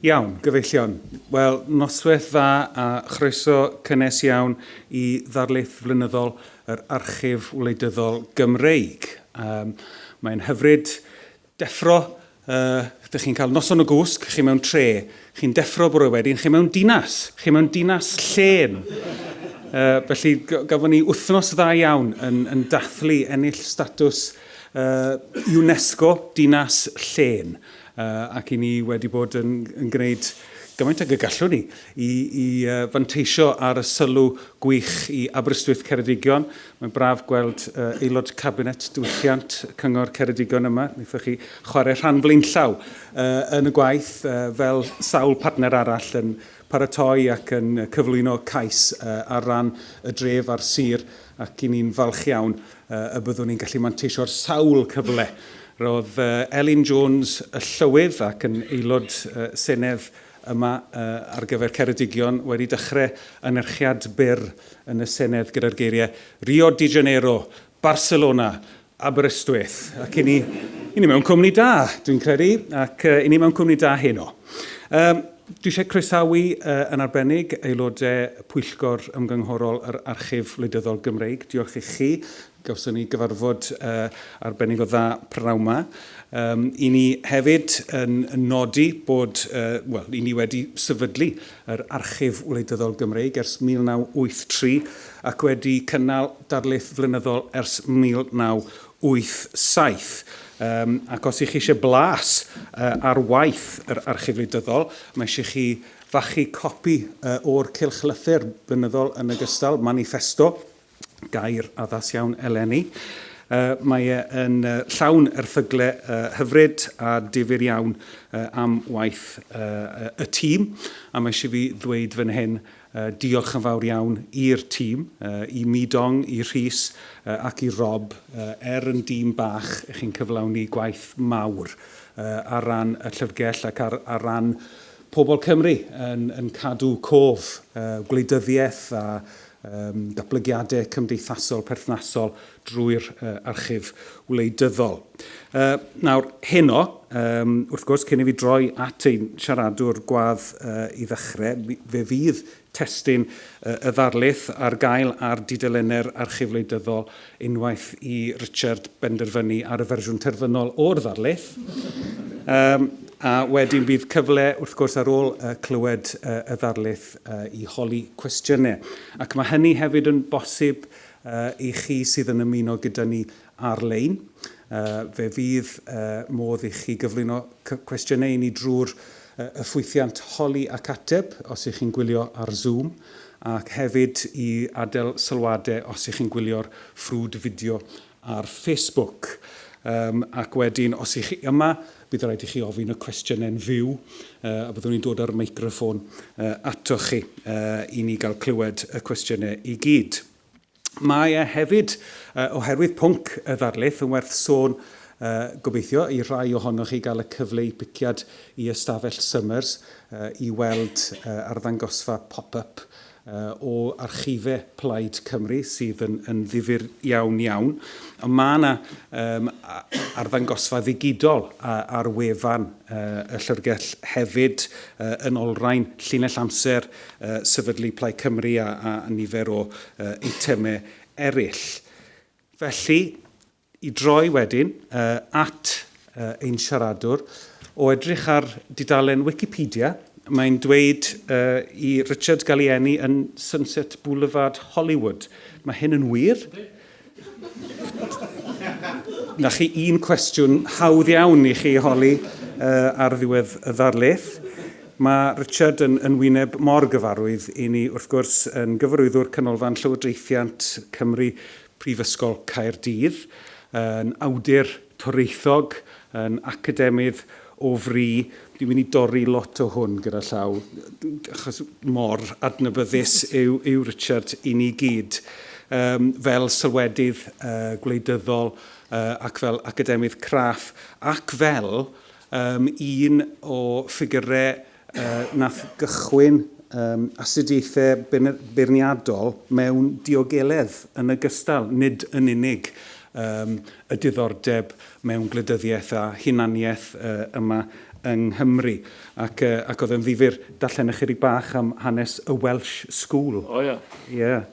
Iawn, gyfeillion. Wel, noswaith dda a chroeso cynnes iawn i ddarlith flynyddol yr Archif Wleidyddol Gymreig. Um, mae'n hyfryd deffro, uh, ydych chi'n cael noson o gwsg, chi mewn tre, chi'n deffro bore wedyn, chi mewn dinas, chi mewn dinas llên. Felly, gafon ni wythnos dda iawn yn, yn dathlu ennill statws uh, UNESCO Dinas Llên. Ac i ni wedi bod yn, yn gwneud gymaint ag y gallwn ni i, i uh, fanteisio ar y sylw gwych i Aberystwyth Ceredigion. Mae'n braf gweld uh, aelod cabinet diwylliant Cyngor Ceredigion yma. Wnaethoch chi chwarae rhan flaenllaw uh, yn y gwaith uh, fel sawl partner arall yn paratoi ac yn cyflwyno cais uh, ar ran y dref a'r sir ac i ni'n falch iawn y byddwn ni'n gallu manteisio ar sawl cyfle. Roedd Elin Jones y Llywydd ac yn aelod Senedd yma ar gyfer Ceredigion wedi dechrau anerchiad byr yn y Senedd gyda'r geiriau Rio de Janeiro, Barcelona, Aberystwyth. Ac i ni, i ni mewn cwmni da, dwi'n credu, ac i ni mewn cwmni da heno. Um, dwi eisiau croesawu uh, yn arbennig aelodau Pwyllgor Ymgynghorol yr Archif Wleidyddol Gymreig. Diolch i chi. Gawson ni gyfarfod uh, arbennig o dda prynawn 'ma. Um, I ni hefyd yn, yn nodi bod, uh, wel, i ni wedi sefydlu yr Archif Wleidyddol Gymreig ers 1983 ac wedi cynnal darlith flynyddol ers 1987. Um, ac os ych chi eisiau blas uh, ar waith yr Archif Wleidyddol, mae eisiau chi fachu copi uh, o'r cylchlythyr blynyddol yn ogystal, Manifesto, gair addas iawn eleni. Uh, mae e yn uh, llawn erthygle uh, hyfryd a difyr iawn uh, am waith uh, y tîm, a mae eisiau fi ddweud fan hyn uh, diolch yn fawr iawn i'r tîm, uh, i Midong, i Rhys uh, ac i Rob, uh, er yn dîm bach, ych chi'n cyflawni gwaith mawr uh, ar ran y llyfrgell ac ar, ar ran pobl Cymru yn, yn cadw cof uh, gwleidyddiaeth a um, datblygiadau cymdeithasol perthnasol drwy'r uh, archif wleidyddol. Uh, nawr, heno, um, wrth gwrs, cyn i fi droi at ein siaradwr gwadd uh, i ddechrau, fe fydd testun uh, y ddarlith ar gael ar dudalennau'r archif wleidyddol unwaith i Richard benderfynu ar y fersiwn terfynol o'r ddarlith. Um, a wedyn bydd cyfle, wrth gwrs, ar ôl uh, clywed uh, y ddarlith uh, i holi cwestiynau. Ac mae hynny hefyd yn bosib uh, i chi sydd yn ymuno gyda ni ar-lein. Uh, fe fydd uh, modd i chi gyflwyno cwestiynau i ni drwy'r uh, y ffwythiant holi ac ateb os ych chi'n gwylio ar Zoom ac hefyd i adael sylwadau os ych chi'n gwylio'r ffrwd fideo ar Facebook. Um, ac wedyn, os ych chi yma, bydd rhaid i chi ofyn y cwestiynau'n fyw, uh, a byddwn ni'n dod â'r meicroffon uh, atoch chi uh, i ni gael clywed y cwestiynau i gyd. Mae e hefyd, uh, oherwydd pwnc y ddarlith, yn werth sôn uh, gobeithio i rai ohonoch chi gael y cyfle i piciad i ystafell Summers uh, i weld uh, arddangosfa pop-up o archifau Plaid Cymru sydd yn, yn ddifyr iawn iawn. Ond mae yna um, arddangosfa ddigidol ar wefan uh, y llyfrgell hefyd uh, yn olrhain llinell amser uh, sefydlu Plaid Cymru a, a, a nifer o uh, eitemau eraill. Felly, I droi wedyn at ein siaradwr, o edrych ar dudalen Wikipedia, mae'n dweud i Richard gael ei eni yn Sunset Boulevard, Hollywood. Mae hyn yn wir? Na chi un cwestiwn hawdd iawn i chi holi ar ddiwedd y ddarlith. Mae Richard yn, yn wyneb mor gyfarwydd i ni, wrth gwrs, yn gyfarwyddwr Canolfan Llywodraethiant Cymru Prifysgol Caerdydd, yn awdur toreithog, yn academydd o fri. Dwi'n mynd i dorri lot o hwn gyda llaw, achos mor adnabyddus yw, yw Richard i ni gyd. Um, fel sylwedydd uh, gwleidyddol uh, ac fel academydd craff ac fel um, un o ffigurau nath gychwyn um, astudiaethau beirniadol mewn diogeledd yn ogystal, nid yn unig um, y diddordeb mewn gwleidyddiaeth a hunaniaeth uh, yma yng Nghymru. Ac, uh, ac oedd yn ddifyr darllen ychydig bach am hanes y Welsh School. O oh, ie. Yeah.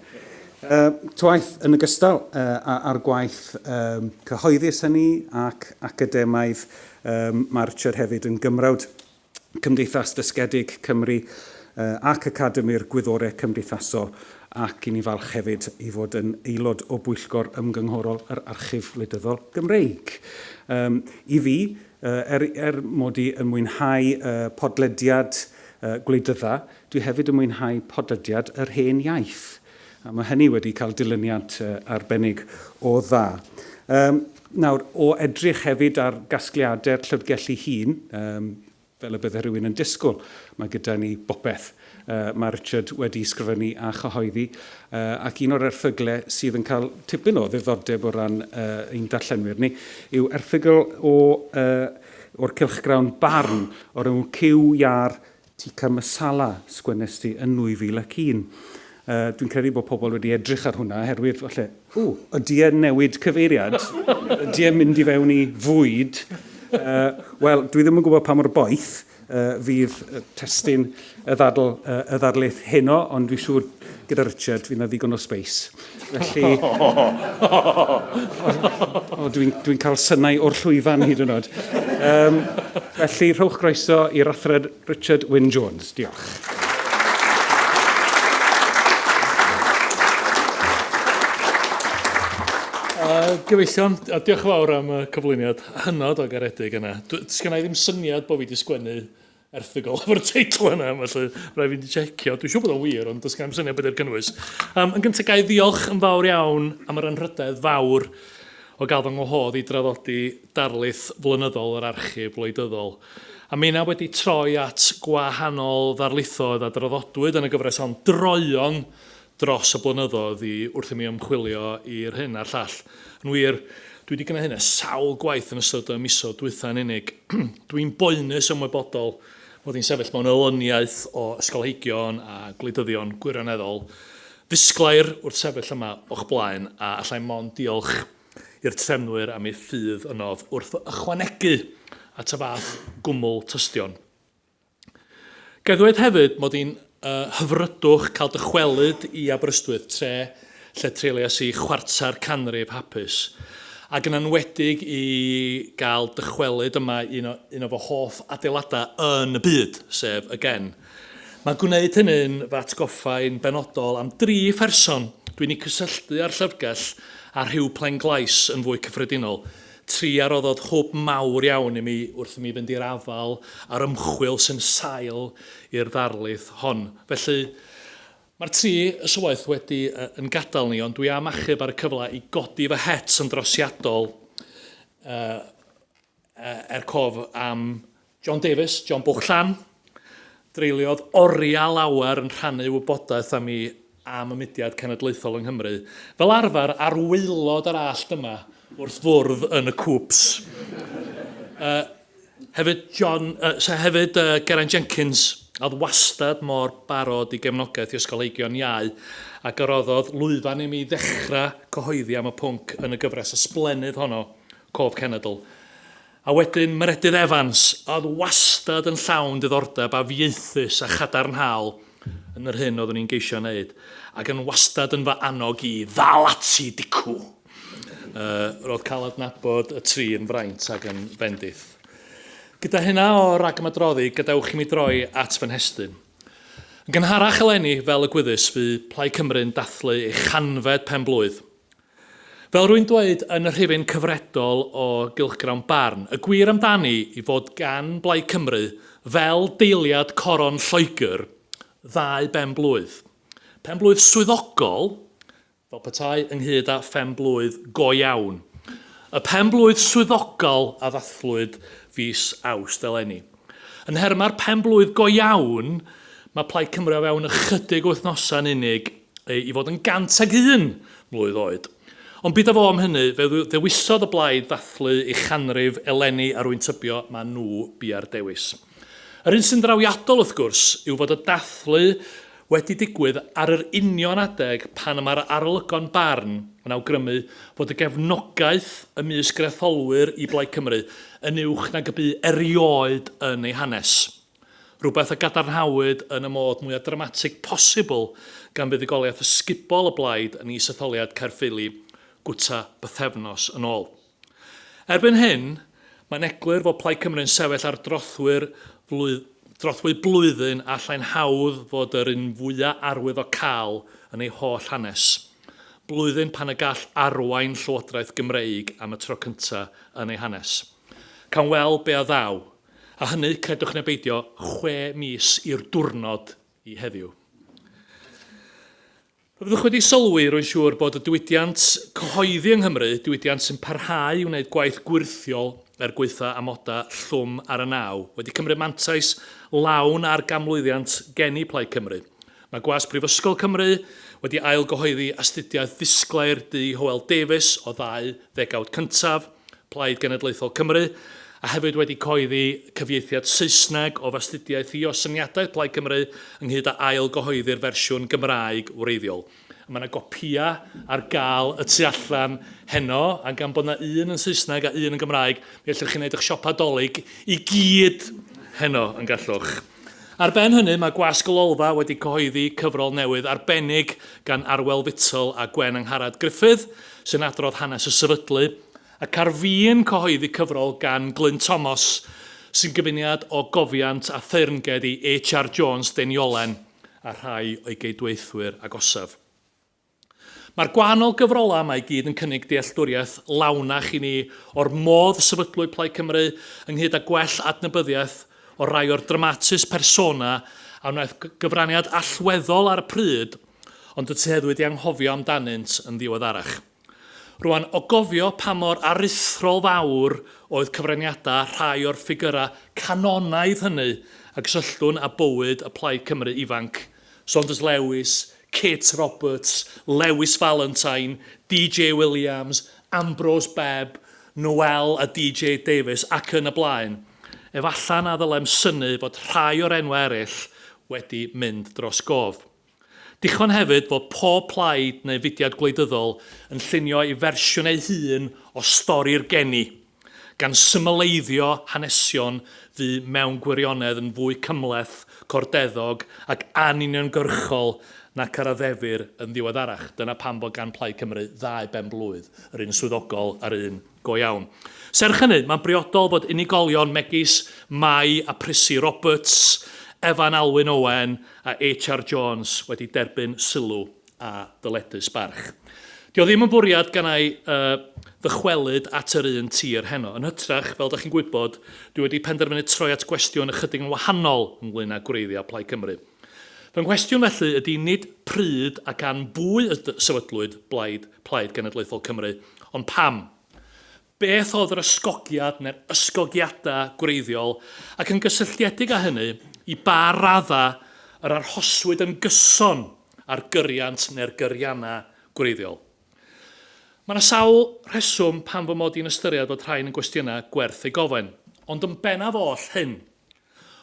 Uh, twaith yn ogystal uh, a'r gwaith um, cyhoeddus hynny ac academaidd, um, mae Richard hefyd yn gymrawd Cymdeithas Ddysgedig Cymru uh, ac Academi'r Gwyddorau Cymdeithasol ac i ni falch hefyd i fod yn aelod o bwyllgor ymgynghorol yr Archif Wleidyddol Gymreig. Um, I fi, uh, er, er mod i yn mwynhau uh, podlediad uh, gwleidydda, dwi hefyd yn mwynhau podlediad yr hen iaith. A mae hynny wedi cael dilyniant uh, arbennig o dda. Um, nawr, o edrych hefyd ar gasgliadau'r llyfrgell ei hun, um, fel y bydde rhywun yn disgwyl, mae gyda ni bopeth. Uh, mae Richard wedi sgrifennu a chyhoeddi, uh, ac un o'r erthyglau sydd yn cael tipyn o ddiddordeb o ran uh, ein darllenwyr ni yw erthygl o, uh, o'r cylchgrawn Barn o'r enw Cyw Iâr Tikka Masala sgwennes ti yn 2001. Uh, dwi'n credu bod pobl wedi edrych ar hwnna oherwydd falle, o, ydy e'n newid cyfeiriad? Ydy e'n mynd i fewn i fwyd? Uh, Wel, dwi ddim yn gwybod pa mor boeth uh, fydd testun y ddadl, uh, y ddarlith heno, ond dwi'n siŵr gyda Richard fydd yna ddigon o space. Felly, o, o, dwi'n dwi cael synau o'r llwyfan hyd yn oed. Um, felly, rhowch groeso i'r athro Richard Wyn Jones. Diolch. Uh, gyfeillion, a diolch yn fawr am y cyflwyniad hynod o garedig yna. Sgynna i ddim syniad bod fi wedi sgwennu erthygl efo'r teitl yna, felly rhaid fi wedi checio. Dwi'n siŵr bod o'n wir, ond does gen i'm syniad beth yw'r cynnwys. Um, yn gyntaf, ga i ddiolch yn fawr iawn am yr anrhydedd fawr o gael fy ngwahodd i draddodi darlith flynyddol yr archif wleidyddol. A mi wedi troi at gwahanol ddarlithoedd a draddodwyd yn y gyfres hon droeon dros y blynyddoedd i wrth i mi ymchwilio i'r hyn a'r llall. Yn wir, dwi wedi gwneud hynny sawl gwaith yn ystod y misoedd dwytha yn unig. Dwi'n boenus ymwybodol mod i'n sefyll mewn elyniaeth o ysgolheigion a gwleidyddion gwirioneddol ddisglair wrth sefyll yma o'ch blaen, a allai mond diolch i'r trefnwyr am eu ffydd ynof wrth ychwanegu at y fath gwmwl tystion. Ga i ddweud hefyd mod i'n uh, hyfrydwch cael dychwelyd i Aberystwyth, tre lle treuliais i chwarter canrif hapus, ac yn enwedig i gael dychwelyd yma un o, un o fy hoff adeiladau yn y byd, sef y Gen. Mae gwneud hynny'n fy atgoffa i'n benodol am dri pherson dwi'n eu cysylltu â'r llyfrgell a rhyw Plen Glais yn fwy cyffredinol, tri a roddodd hwb mawr iawn i mi wrth i mi fynd i'r afael â'r ymchwil sy'n sail i'r ddarlith hon. Felly, mae'r tri ysywaeth wedi yn gadael ni, ond dwi am achub ar y cyfle i godi fy het yn drosiadol uh, er cof am John Davies, John Bwchllan, dreuliodd oriau lawer yn rhannu wybodaeth â mi am y mudiad cenedlaethol yng Nghymru, fel arfer ar waelod yr allt yma wrth fwrdd yn y cwps. Uh, hefyd, John, uh, so hefyd uh, Geraint Jenkins, a oedd wastad mor barod i gefnogaeth i ysgolheigion iau, ac a roddodd lwyfan i mi ddechrau cyhoeddi am y pwnc yn y gyfres ysblennydd honno, Cof Cenedl. A wedyn Meredydd Evans, a oedd wastad yn llawn diddordeb afieithus a chadarnhaol yn yr hyn oeddwn i'n geisio wneud, ac yn wastad yn fy annog i ddal ati dicw. Uh, roedd cael adnabod y tri yn fraint ac yn fendith. Gyda hynna o ragymadroddi, gadewch i mi droi at fy nhestun. Yn gynharach eleni, fel y gwyddys, fu Plaid Cymru'n dathlu ei chanfed pen-blwydd. Fel rwy'n dweud yn y rhifyn cyfredol o gylchgrawn Barn, y gwir amdani i fod gan Blaid Cymru, fel deiliad coron Lloegr, ddau ben-blwydd. Pen-blwydd swyddogol, fel petai, ynghyd â phen-blwydd go iawn. Y pen-blwydd swyddogol a ddathlwyd fis Awst eleni. Yn nhermau'r pen-blwydd go iawn, mae Plaid Cymru o fewn ychydig wythnosau'n unig i fod yn 101 mlwydd oed. Ond bid a fo am hynny, fe ddewisodd y blaid ddathlu ei chanrif eleni a rwy'n tybio mae nhw biau'r dewis. Yr un sy'n drawiadol, wrth gwrs, yw fod y dathlu wedi digwydd ar yr union adeg pan y mae'r arolygon barn yn awgrymu fod y gefnogaeth ymysg yr etholwyr i Blaid Cymru yn uwch nag y bu erioed yn ei hanes. Rhywbeth a gadarnhawyd yn y modd mwyaf dramatig posibl gan fuddugoliaeth ysgubol y Blaid yn is-etholiad Caerffili gwta bythefnos yn ôl. Erbyn hyn, mae'n eglur fod Plaid Cymru'n sefyll ar drothwy'r drothwy blwyddyn a allai'n hawdd fod yr un fwya' arwyddocaol yn ei holl hanes. Blwyddyn pan y gall arwain Llywodraeth Gymreig am y tro cynta' yn ei hanes. Cawn weld be' a ddaw. A hynny, credwch neu beidio, chwe mis i'r diwrnod i heddiw. Byddwch wedi sylwi, rwy'n siŵr, bod y diwydiant cyhoeddi yng Nghymru, diwydiant sy'n parhau i wneud gwaith gwyrthiol er gwaetha amodau llwm ar y naw, wedi cymryd mantais lawn ar ganmlwyddiant geni Plaid Cymru. Mae Gwasg Prifysgol Cymru wedi ail-gyhoeddi astudiaeth ddisglair du Hywel Davies o ddau ddegawd cyntaf Plaid Genedlaethol Cymru, a hefyd wedi cyhoeddi cyfieithiad Saesneg o f'astudiaeth i o syniadaeth Plaid Cymru, ynghyd â ail-gyhoeddi'r fersiwn Gymraeg wreiddiol. A mae yna gopïau ar gael y tu allan heno, a gan bod yna un yn Saesneg a un yn Gymraeg, mi allwch chi wneud eich siopa Dolig i gyd heno yn gallwch. Ar ben hynny, mae Gwasg y Lolfa wedi cyhoeddi cyfrol newydd arbennig gan Arwel Vittle a Gwen Angharad Gruffydd, sy'n adrodd hanes y sefydlu, ac ar fin cyhoeddi cyfrol gan Glyn Tomos, sy'n gyfuniad o gofiant a theyrnged i HR Jones Deiniolen a rhai o'i gydweithwyr agosaf. Mae'r gwahanol gyfrolau yma i gyd yn cynnig dealltwriaeth lawnach i ni o'r modd sefydlwyd Plaid Cymru, ynghyd â gwell adnabyddiaeth o rai o'r dramatis persona a wnaeth gyfraniad allweddol ar y pryd, ond y tueddwyd i anghofio amdanynt yn ddiweddarach. Rwan, o gofio pa mor aruthrol fawr oedd cyfraniadau rhai o'r ffigyrau canonaidd hynny a gysylltwn â bywyd y Plaid Cymru ifanc, Saunders Lewis, Kate Roberts, Lewis Valentine, DJ Williams, Ambrose Bebb, Noel a DJ Davies ac yn y blaen, efallai na ddylem synnu fod rhai o'r enwau eraill wedi mynd dros gof. Dichon hefyd fod pob plaid neu fudiad gwleidyddol yn llunio ei fersiwn ei hun o stori'r geni, gan symleiddio hanesion fu mewn gwirionedd yn fwy cymhleth, cordeddog ac anuniongyrchol nac yr addefir yn ddiweddarach. Dyna pam bod gan Plaid Cymru ddau ben-blwydd, yr un swyddogol a'r un go iawn. Serch hynny, mae'n briodol fod unigolion megis Mai a Prissy Roberts, Evan Alwyn Owen a HR Jones wedi derbyn sylw a dyledus barch. Dio ddim yn fwriad gan ei uh, ddychwelyd at yr un tir heno. Yn hytrach, fel da chi'n gwybod, dwi wedi penderfynu troi at gwestiwn ychydig yn wahanol ynglyn â gwreiddiau Plaid Cymru. Fy nghwestiwn felly ydy nid pryd a gan bwy y sefydlwyd Blaid Plaid Genedlaethol Cymru, ond pam? Beth oedd yr ysgogiad neu'r ysgogiadau gwreiddiol, ac yn gysylltiedig â hynny, i ba raddau yr arhoswyd yn gyson ar gyriant neu'r gyriannau gwreiddiol? Mae yna sawl rheswm pam fy mod i'n ystyried fod rhain yn gwestiynau gwerth eu gofyn, ond yn bennaf oll hyn.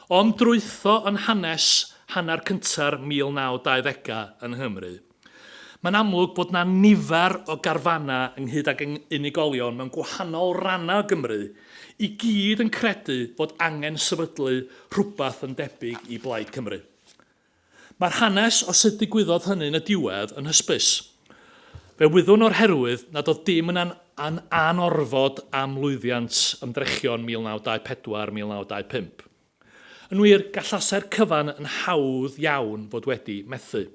O ymdrwytho yn hanes hanner cynta'r 1920au yng Nghymru, mae'n amlwg bod 'na nifer o garfanau ynghyd ag unigolion mewn gwahanol rannau o Gymru i gyd yn credu fod angen sefydlu rhywbeth yn debyg i Blaid Cymru. Mae'r hanes o sut ddigwyddodd hynny yn y diwedd yn hysbys. Fe wyddwn o'r herwydd nad oedd dim yn an anorfod am lwyddiant ymdrechion 1924, 1925. Yn wir, gallasai'r cyfan yn hawdd iawn fod wedi methu.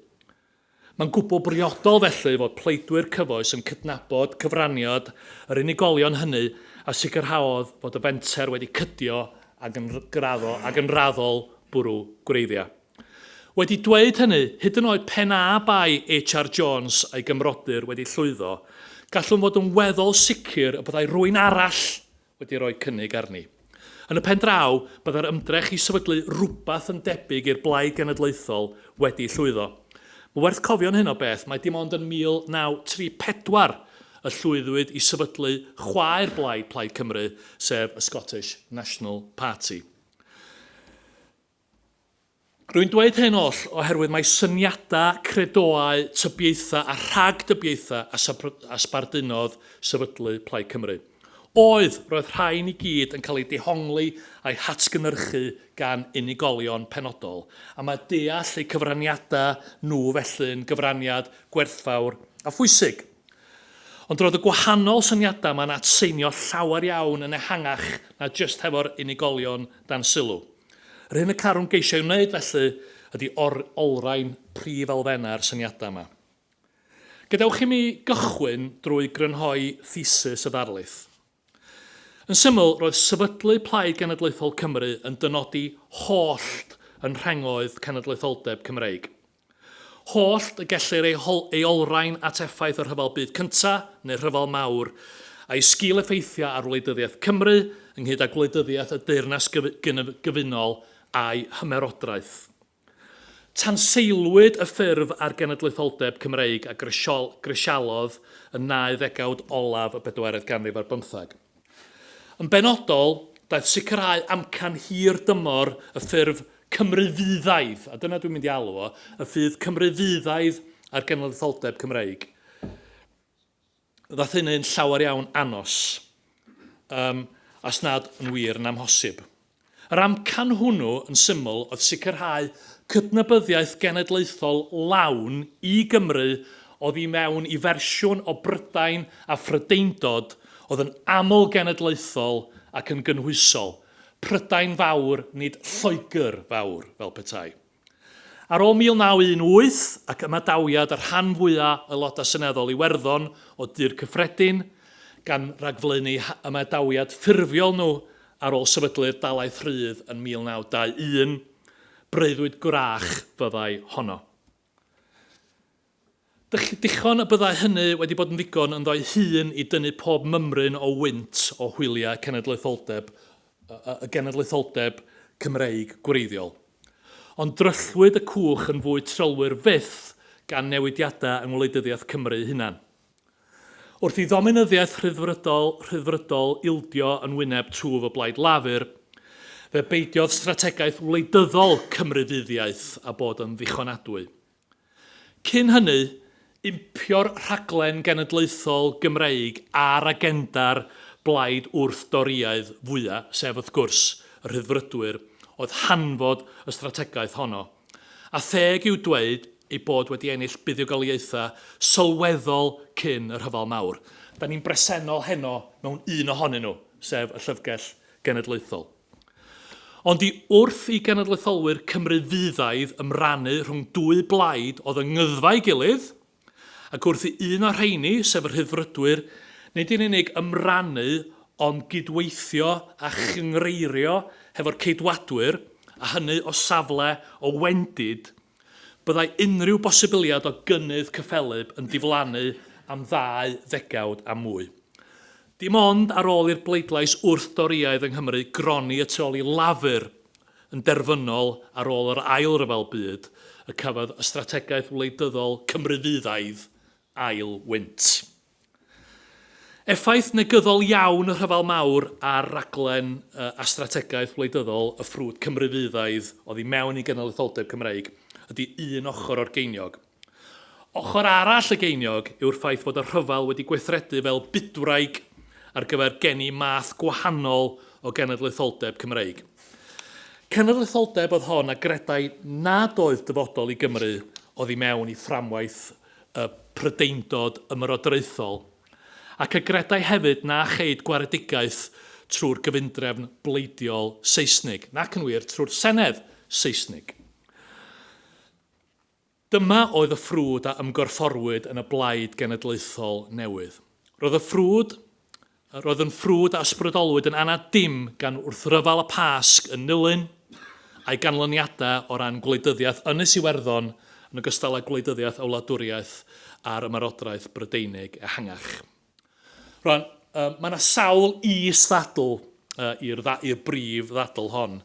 Mae'n gwbl briodol felly fod pleidwyr cyfoes yn cydnabod cyfraniad yr unigolion hynny a sicrhaodd fod y fenter wedi cydio ac yn graddo ac yn raddol bwrw gwreiddiau. Wedi dweud hynny, hyd yn oed pe na bai HR Jones a'i gymrodyr wedi llwyddo, gallwn fod yn weddol sicr y byddai rwy'n arall wedi rhoi cynnig arni. Yn y pen draw, byddai'r ymdrech i sefydlu rhywbeth yn debyg i'r Blaid Genedlaethol wedi llwyddo. Mae'n werth cofio yn hyn o beth mai dim ond yn 1934 y llwyddwyd i sefydlu chwaer blaid Plaid Cymru, sef y Scottish National Party. Rwy'n dweud hyn oll oherwydd mae syniadau, credoau, tybiaethau a rhagdybiaethau a sbardunodd sefydlu Plaid Cymru. Oedd, roedd rhain i gyd yn cael eu dehongli a'u hatgynhyrchu gan unigolion penodol, a mae deall eu cyfraniadau nhw felly'n gyfraniad gwerthfawr a phwysig. Ond roedd y gwahanol syniadau 'ma'n atseinio llawer iawn yn ehangach na jyst hefo'r unigolion dan sylw. Yr hyn y carwn geisio ei wneud felly ydy olrhain prif elfennau'r syniadau yma. Gadewch i mi gychwyn drwy grynhoi thesis y ddarlith. Yn syml, roedd sefydlu Plaid Genedlaethol Cymru yn dynodi hollt yn rhengoedd cenedlaetholdeb Cymreig. Hollt y gellir ei, ei olrhain at effaith y Rhyfel Byd Cyntaf, neu'r Rhyfel Mawr, a'i sgil-effeithiau ar wleidyddiaeth Cymru, ynghyd â gwleidyddiaeth y Deyrnas Gyfunol a'i hymerodraeth. Tanseilwyd y ffurf ar genedlaetholdeb Cymreig a grisialodd yn nau ddegawd olaf y bedwaredd ganrif ar bymtheg. Yn benodol, daeth sicrhau amcan hir dymor y ffurf Cymru-fuddaidd, a dyna dwi'n mynd i alw o, y ffydd Cymru-fuddaidd ar genedlaetholdeb Cymreig. Ddaeth hynny'n llawer iawn anos, um, os nad yn wir yn amhosib. Yr amcan hwnnw, yn syml, oedd sicrhau cydnabyddiaeth genedlaethol lawn i Gymru oddi mewn i fersiwn o Brydain a Phrydeindod oedd yn aml-genedlaethol ac yn gynhwysol, Prydain Fawr nid Lloegr Fawr, fel petai. Ar ôl 1918 ac ymadawiad y rhan fwyaf o Aelodau Seneddol Iwerddon o Dŷ'r Cyffredin, gan ragflaenu eu hymadawiad ffurfiol nhw ar ôl sefydlu'r Dalaith Rhydd yn 1921, breuddwyd gwrach fyddai honno. Dichon y byddai hynny wedi bod yn ddigon ynddo'i hun i dynnu pob mymryn o wynt o hwyliau cenedlaetholdeb y genedlaetholdeb Cymreig gwreiddiol. Ond dryllwyd y cwch yn fwy trylwyr fyth gan newidiadau yng ngwleidyddiaeth Cymru ei hunan. Wrth i ddominyddiaeth rhyddfrydol rhyddfrydol ildio yn wyneb twf y Blaid Lafur, fe beidiodd strategaeth wleidyddol Cymru-fuddiaeth â bod yn ddichonadwy. Cyn hynny, impio'r rhaglen genedlaethol Gymreig ar agenda'r blaid wrth-Dorïaidd fwya', sef, wrth gwrs, y Rhyddfrydwyr, oedd hanfod y strategaeth honno. A theg yw dweud ei bod wedi ennill buddugoliaethau sylweddol cyn y Rhyfel Mawr. Da ni'n bresennol heno mewn un ohonyn nhw, sef y Llyfrgell Genedlaethol. Ond i wrth i genedlaetholwyr Cymru fuddaidd ymrannu rhwng dwy blaid oedd yng ngyddfau gilydd, ac wrth i un o'r rheini, sef y Rhyddfrydwyr, nid yn unig ymrannu ond gydweithio a chyngreirio hefo'r Ceidwadwyr, a hynny o safle o wendid, byddai unrhyw bosibiliad o gynnydd cyffelyb yn diflannu am ddau ddegawd a mwy. Dim ond ar ôl i'r bleidlais wrth-Dorïaidd yng Nghymru gronni y tu ôl i Lafur yn derfynol ar ôl yr Ail Ryfel Byd y cafodd y strategaeth wleidyddol Cymru-fuddaidd ail wynt. Effaith negyddol iawn y Rhyfel Mawr ar raglen a strategaeth wleidyddol y ffrwd Cymru-fuddaidd oddi mewn i genedlaetholdeb Cymreig ydy un ochr o'r geiniog. Ochr arall y geiniog yw'r ffaith fod y rhyfel wedi gweithredu fel bydwraig ar gyfer geni math gwahanol o genedlaetholdeb Cymreig. Cenedlaetholdeb oedd hon a gredai nad oedd dyfodol i Gymru oddi mewn i fframwaith y Prydeindod ymerodraethol, ac a gredai hefyd na cheid gwaredigaeth trwy'r gyfundrefn bleidiol Seisnig, nac yn wir trwy'r Senedd Seisnig. Dyma oedd y ffrwd a ymgorfforwyd yn y Blaid Genedlaethol newydd. Roedd y ffrwd, roedd yn ffrwd a ysbrydolwyd yn anad dim gan wrthryfel y Pasg yn Nulyn a'i ganlyniadau o ran gwleidyddiaeth Ynys Iwerddon yn ogystal â gwleidyddiaeth y wladwriaeth a'r Ymerodraeth Brydeinig ehangach. Rwan, mae yna sawl is-ddadl i'r brif ddadl hon.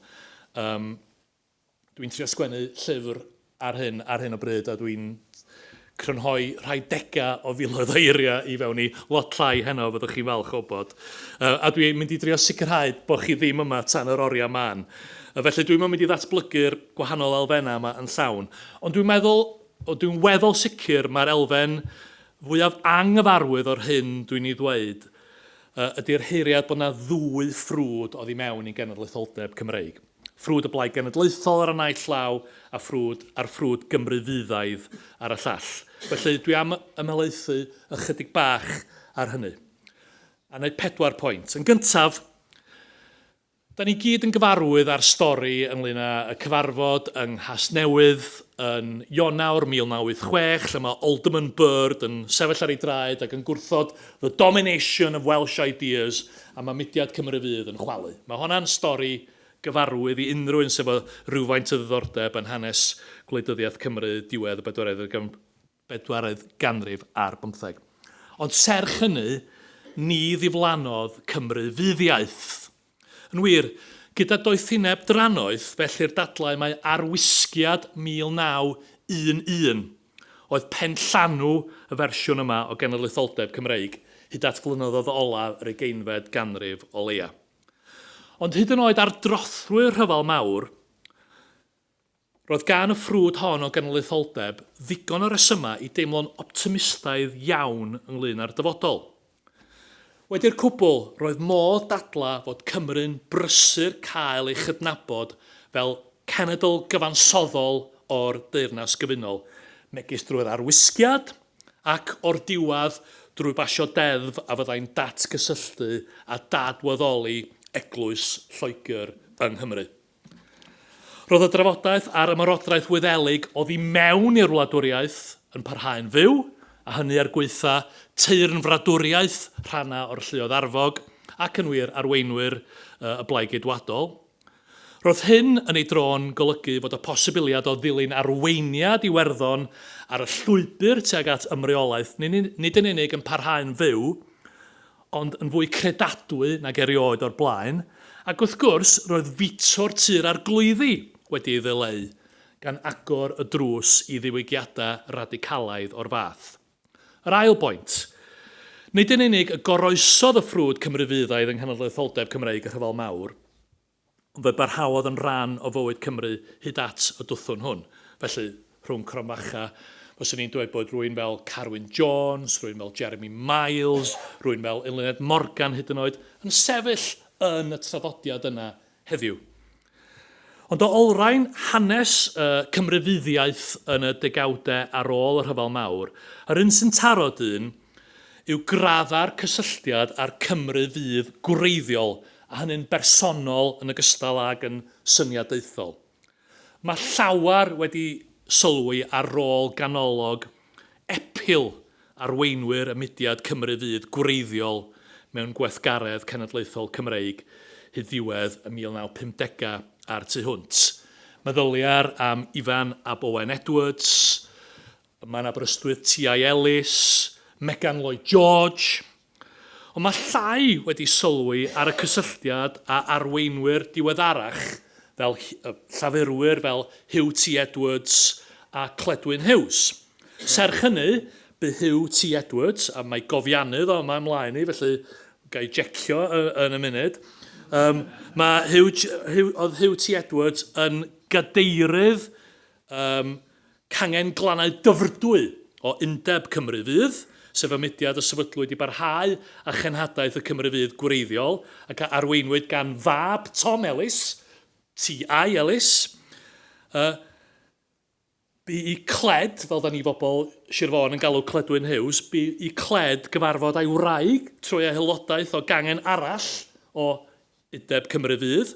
Dwi'n trio sgwennu llyfr ar hyn ar hyn o bryd a dwi'n crynhoi rhai degau o filoedd o eiriau i fewn i lot llai heno, fyddwch chi'n falch o wybod. A dwi'n mynd i drio sicrhau bod chi ddim yma tan yr oriau mân. Felly dwi'm yn mynd i ddatblygu'r gwahanol elfennau yma yn llawn. Ond dwi'n meddwl, dwi'n weddol sicr mae'r elfen fwyaf anghyfarwydd o'r hyn dwi'n ei ddweud ydy'r heiriad bod 'na ddwy ffrwd oddi mewn i genedlaetholdeb Cymreig. Ffrwd y Blaid Genedlaethol ar y naill law a ffrwd a'r ffrwd Gymru Fyddaidd ar y llall. Felly dwi am ymhelaethu ychydig bach ar hynny. A wneud pedwar pwynt. Yn gyntaf, da ni gyd yn gyfarwydd â'r stori ynglyn â y cyfarfod yng Nghasnewydd yn Ionawr 1986, lle mae Alderman Bird yn sefyll ar ei draed ac yn gwrthod the domination of Welsh ideas a mae mudiad Cymru Fydd yn chwalu. Mae honna'n stori gyfarwydd i unrhyw un sydd efo rhywfaint o ddiddordeb yn hanes gwleidyddiaeth Cymru diwedd y bedwaredd ganrif ar bymtheg. Ond serch hynny, ni ddiflannodd Cymru Fyddiaeth. Yn wir, gyda doethineb drannoeth, felly'r dadlau mae arwisgiad 1911 oedd penllanw y fersiwn yma o genedlaetholdeb Cymreig hyd at flynyddoedd olaf yr ugeinfed ganrif o leia. Ond hyd yn oed ar drothwy'r Rhyfel Mawr, Roedd gan y ffrwd hon o genedlaetholdeb ddigon o resymau i deimlo'n optimistaidd iawn ynglŷn â'r dyfodol. Wedi'r cwbl, roedd modd dadlau fod Cymru'n brysur cael ei chydnabod fel cenedl gyfansoddol o'r Deyrnas Gyfunol, megis drwy'r Arwisgiad ac, o'r diwedd, drwy basio deddf a fyddai'n datgysylltu a dadwaddoli Eglwys Lloegr yng Nghymru. Roedd y drafodaeth ar ymerodraeth Wyddelig oddi mewn i'r wladwriaeth yn parhau'n fyw, a hynny er gwaetha teyrnfradwriaeth rhannau o'r lluoedd arfog ac, yn wir, arweinwyr y Blaid Geidwadol. Roedd hyn yn ei dro'n golygu fod y posibiliad o ddilyn arweiniad Iwerddon ar y llwybr tuag at ymreolaeth nid yn unig yn parhau'n fyw, ond yn fwy credadwy nag erioed o'r blaen, ac wrth gwrs roedd feto'r Tŷ'r Arglwyddi wedi ei ddileu, gan agor y drws i ddiwygiadau radicalaidd o'r fath. Yr ail boint. Nid yn unig y goroesodd y ffrwd Cymru Fyddaidd yng nghenedlaetholdeb Cymreig y Rhyfel Mawr, Ond fe barhaodd yn rhan o fywyd Cymru hyd at y dwthwn hwn. Felly, rhwng cromfacha, fyswn i'n dweud bod rhywun fel Carwyn Jones, rhywun fel Jeremy Miles, rhywun fel Eluned Morgan hyd yn oed, yn sefyll yn y traddodiad yna heddiw. Ond o olrhain hanes y Cymrufyddiaeth yn y degawdau ar ôl y Rhyfel Mawr, yr un sy'n taro dyn yw graddau'r cysylltiad â'r Cymru fydd gwreiddiol, a hynny'n bersonol yn ogystal ag yn syniadaethol. Mae llawer wedi sylwi ar rôl ganolog epil arweinwyr y mudiad Cymru Fydd gwreiddiol mewn gweithgaredd cenedlaethol Cymreig hyd ddiwedd y 1950au a'r tu hwnt. Meddylier am Ifan ab Owen Edwards, Mae'n Aberystwyth T.I. Ellis, Megan Lloyd George. Ond mae llai wedi sylwi ar y cysylltiad â arweinwyr diweddarach fel Llafurwyr fel Huw T. Edwards a Cledwyn Hughes. Serch hynny, bu Huw T. Edwards, a mae gofiannydd o yma ymlaen i, felly ga i jecio yn y munud, um, mae Huw, Huw, oedd Huw T. Edwards yn gadeirydd um, Cangen Glannau Dyfrdwy o Undeb Cymru Fydd, sef y mudiad a sefydlwyd i barhau â chenhadaeth y Cymru Fydd gwreiddiol ac a arweinwyd gan fab Tom Ellis, T.I. Ellis. Uh, bu i Cled, fel da ni bobl Sir Fôn yn galw Cledwyn Hughes, bu i Cled gyfarfod â'i wraig trwy aelodaeth o gangen arall o Undeb Cymru Fydd.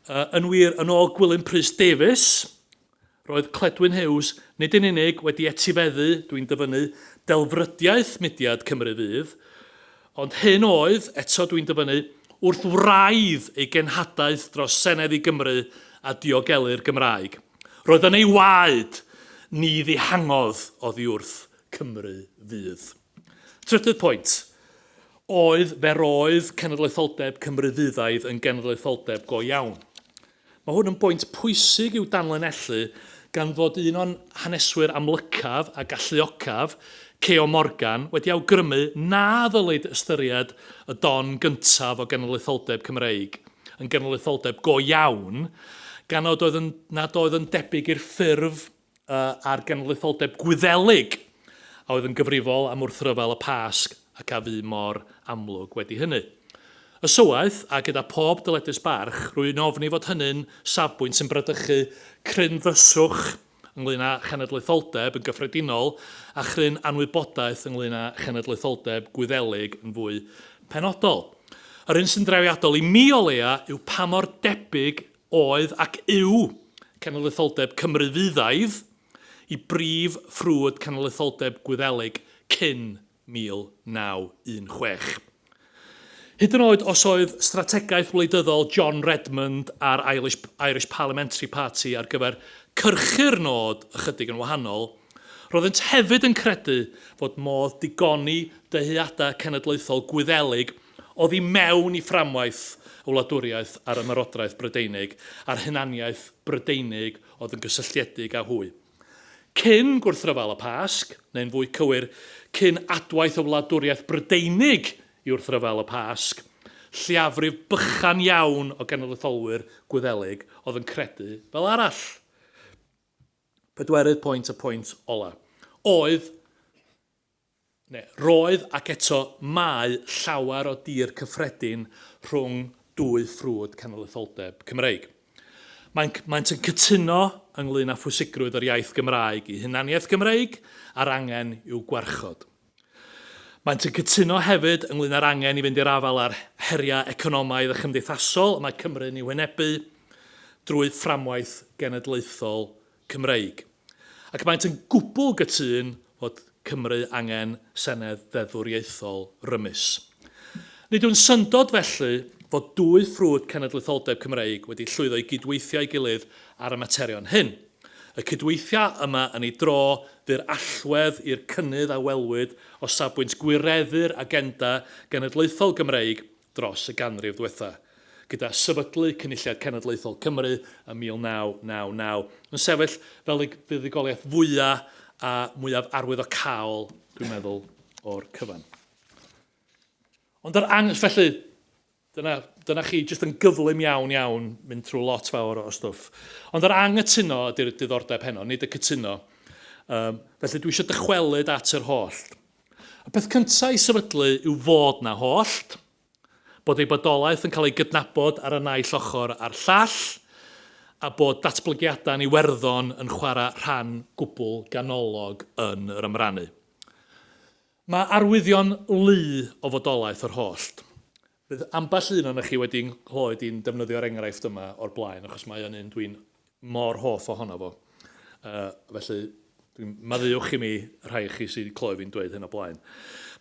Yn wir, yn ôl Gwilym Prys Davies, roedd Cledwyn Hughes nid yn unig wedi etifeddu, dwi'n dyfynnu, delfrydiaeth mudiad Cymru Fydd, ond hyn oedd, eto dwi'n dyfynnu, wrth wraidd ei genhadaeth dros Senedd i Gymru a diogelu'r Gymraeg. Roedd yn ei waed, ni ddihangodd oddi wrth Cymru Fydd. Trydydd pwynt, oedd fe roedd cenedlaetholdeb Cymru Fyddaidd yn genedlaetholdeb go iawn. Mae hwn yn bwynt pwysig i'w danlinellu gan fod un o'n haneswyr amlycaf a galluocaf, Ceo Morgan, wedi awgrymu na ddylid ystyried y don gyntaf o genedlaetholdeb Cymreig yn genedlaetholdeb go iawn, gan nad oedd yn, nad oedd yn debyg i'r ffurf uh, ar genedlaetholdeb Gwyddelig a oedd yn gyfrifol am wrthryfel y Pasg ac a fu mor amlwg wedi hynny. Ysywaeth, a gyda phob dyledus barch, rwy'n ofni fod hynny'n safbwynt sy'n bradychu cryn ddryswch ynglŷn â chenedlaetholdeb yn gyffredinol a chryn anwybodaeth ynglŷn â chenedlaetholdeb Gwyddelig yn fwy penodol. Yr hyn sy'n drawiadol i mi o leia yw pa mor debyg oedd ac yw cenedlaetholdeb Cymru Fyddaidd i brif ffrwd cenedlaetholdeb Gwyddelig cyn 1916. Hyd yn oed os oedd strategaeth wleidyddol John Redmond a'r Irish, Irish Parliamentary Party ar gyfer cyrchu'r nod ychydig yn wahanol, roeddent hefyd yn credu fod modd digoni dyheadau cenedlaethol Gwyddelig oddi mewn i fframwaith y wladwriaeth a'r Ymerodraeth Brydeinig a'r hunaniaeth Brydeinig oedd yn gysylltiedig â hwy. Cyn gwrthryfel y Pasg, neu'n fwy cywir, cyn adwaith y wladwriaeth Brydeinig i wrthryfel y Pasg, lleiafrif bychan iawn o genedlaetholwyr Gwyddelig oedd yn credu fel arall. Pedwerydd pwynt a pwynt ola. Oedd Neu, roedd ac eto mae llawer o dir cyffredin rhwng dwy ffrwd cenedlaetholdeb Cymreig. Mae'n, maent yn cytuno ynglŷn â phwysigrwydd yr iaith Gymraeg i hunaniaeth Gymreig a'r angen i'w gwarchod. Maent yn cytuno hefyd ynglŷn â'r angen i fynd i'r afael â'r heriau economaidd a chymdeithasol y mae Cymru'n eu hwynebu drwy fframwaith genedlaethol Cymreig. Ac maent yn gwbl gytûn fod Cymru angen Senedd ddeddfwriaethol rymus. Nid yw'n syndod felly fod dwy ffrwd cenedlaetholdeb Cymreig wedi llwyddo i gydweithio â'i gilydd ar y materion hyn. Y cydweithiau yma yn ei dro fu'r allwedd i'r cynnydd a welwyd o safbwynt gwireddu'r agenda genedlaethol Gymreig dros y ganrif ddiwetha', gyda sefydlu Cynulliad Cenedlaethol Cymru ym 1999 yn sefyll fel y fuddugoliaeth fwya' a mwyaf arwyddocaol, dwi'n meddwl, o'r cyfan. Ond yr ang... Felly, dyna, dyna chi jyst yn gyflym iawn iawn mynd trwy lot fawr o stwff. Ond yr anghytuno ydy'r diddordeb heno, nid y cytuno. Um, felly dwi eisiau dychwelyd at yr hollt. Y peth cyntaf i sefydlu yw fod 'na hollt, bod ei bodolaeth yn cael ei gydnabod ar y naill ochr a'r llall, a bod datblygiadau yn Iwerddon yn chwarae rhan gwbl ganolog yn yr ymrannu. Mae arwyddion lu o fodolaeth yr hollt. Bydd ambell un ohonoch chi wedi nghlywed i'n defnyddio'r enghraifft yma o'r blaen, achos mae o'n un dwi'n mor hoff ohono fo. Uh, felly, dwi'n maddeuwch i mi rhai chi sydd wedi clywed fi'n dweud hyn o blaen.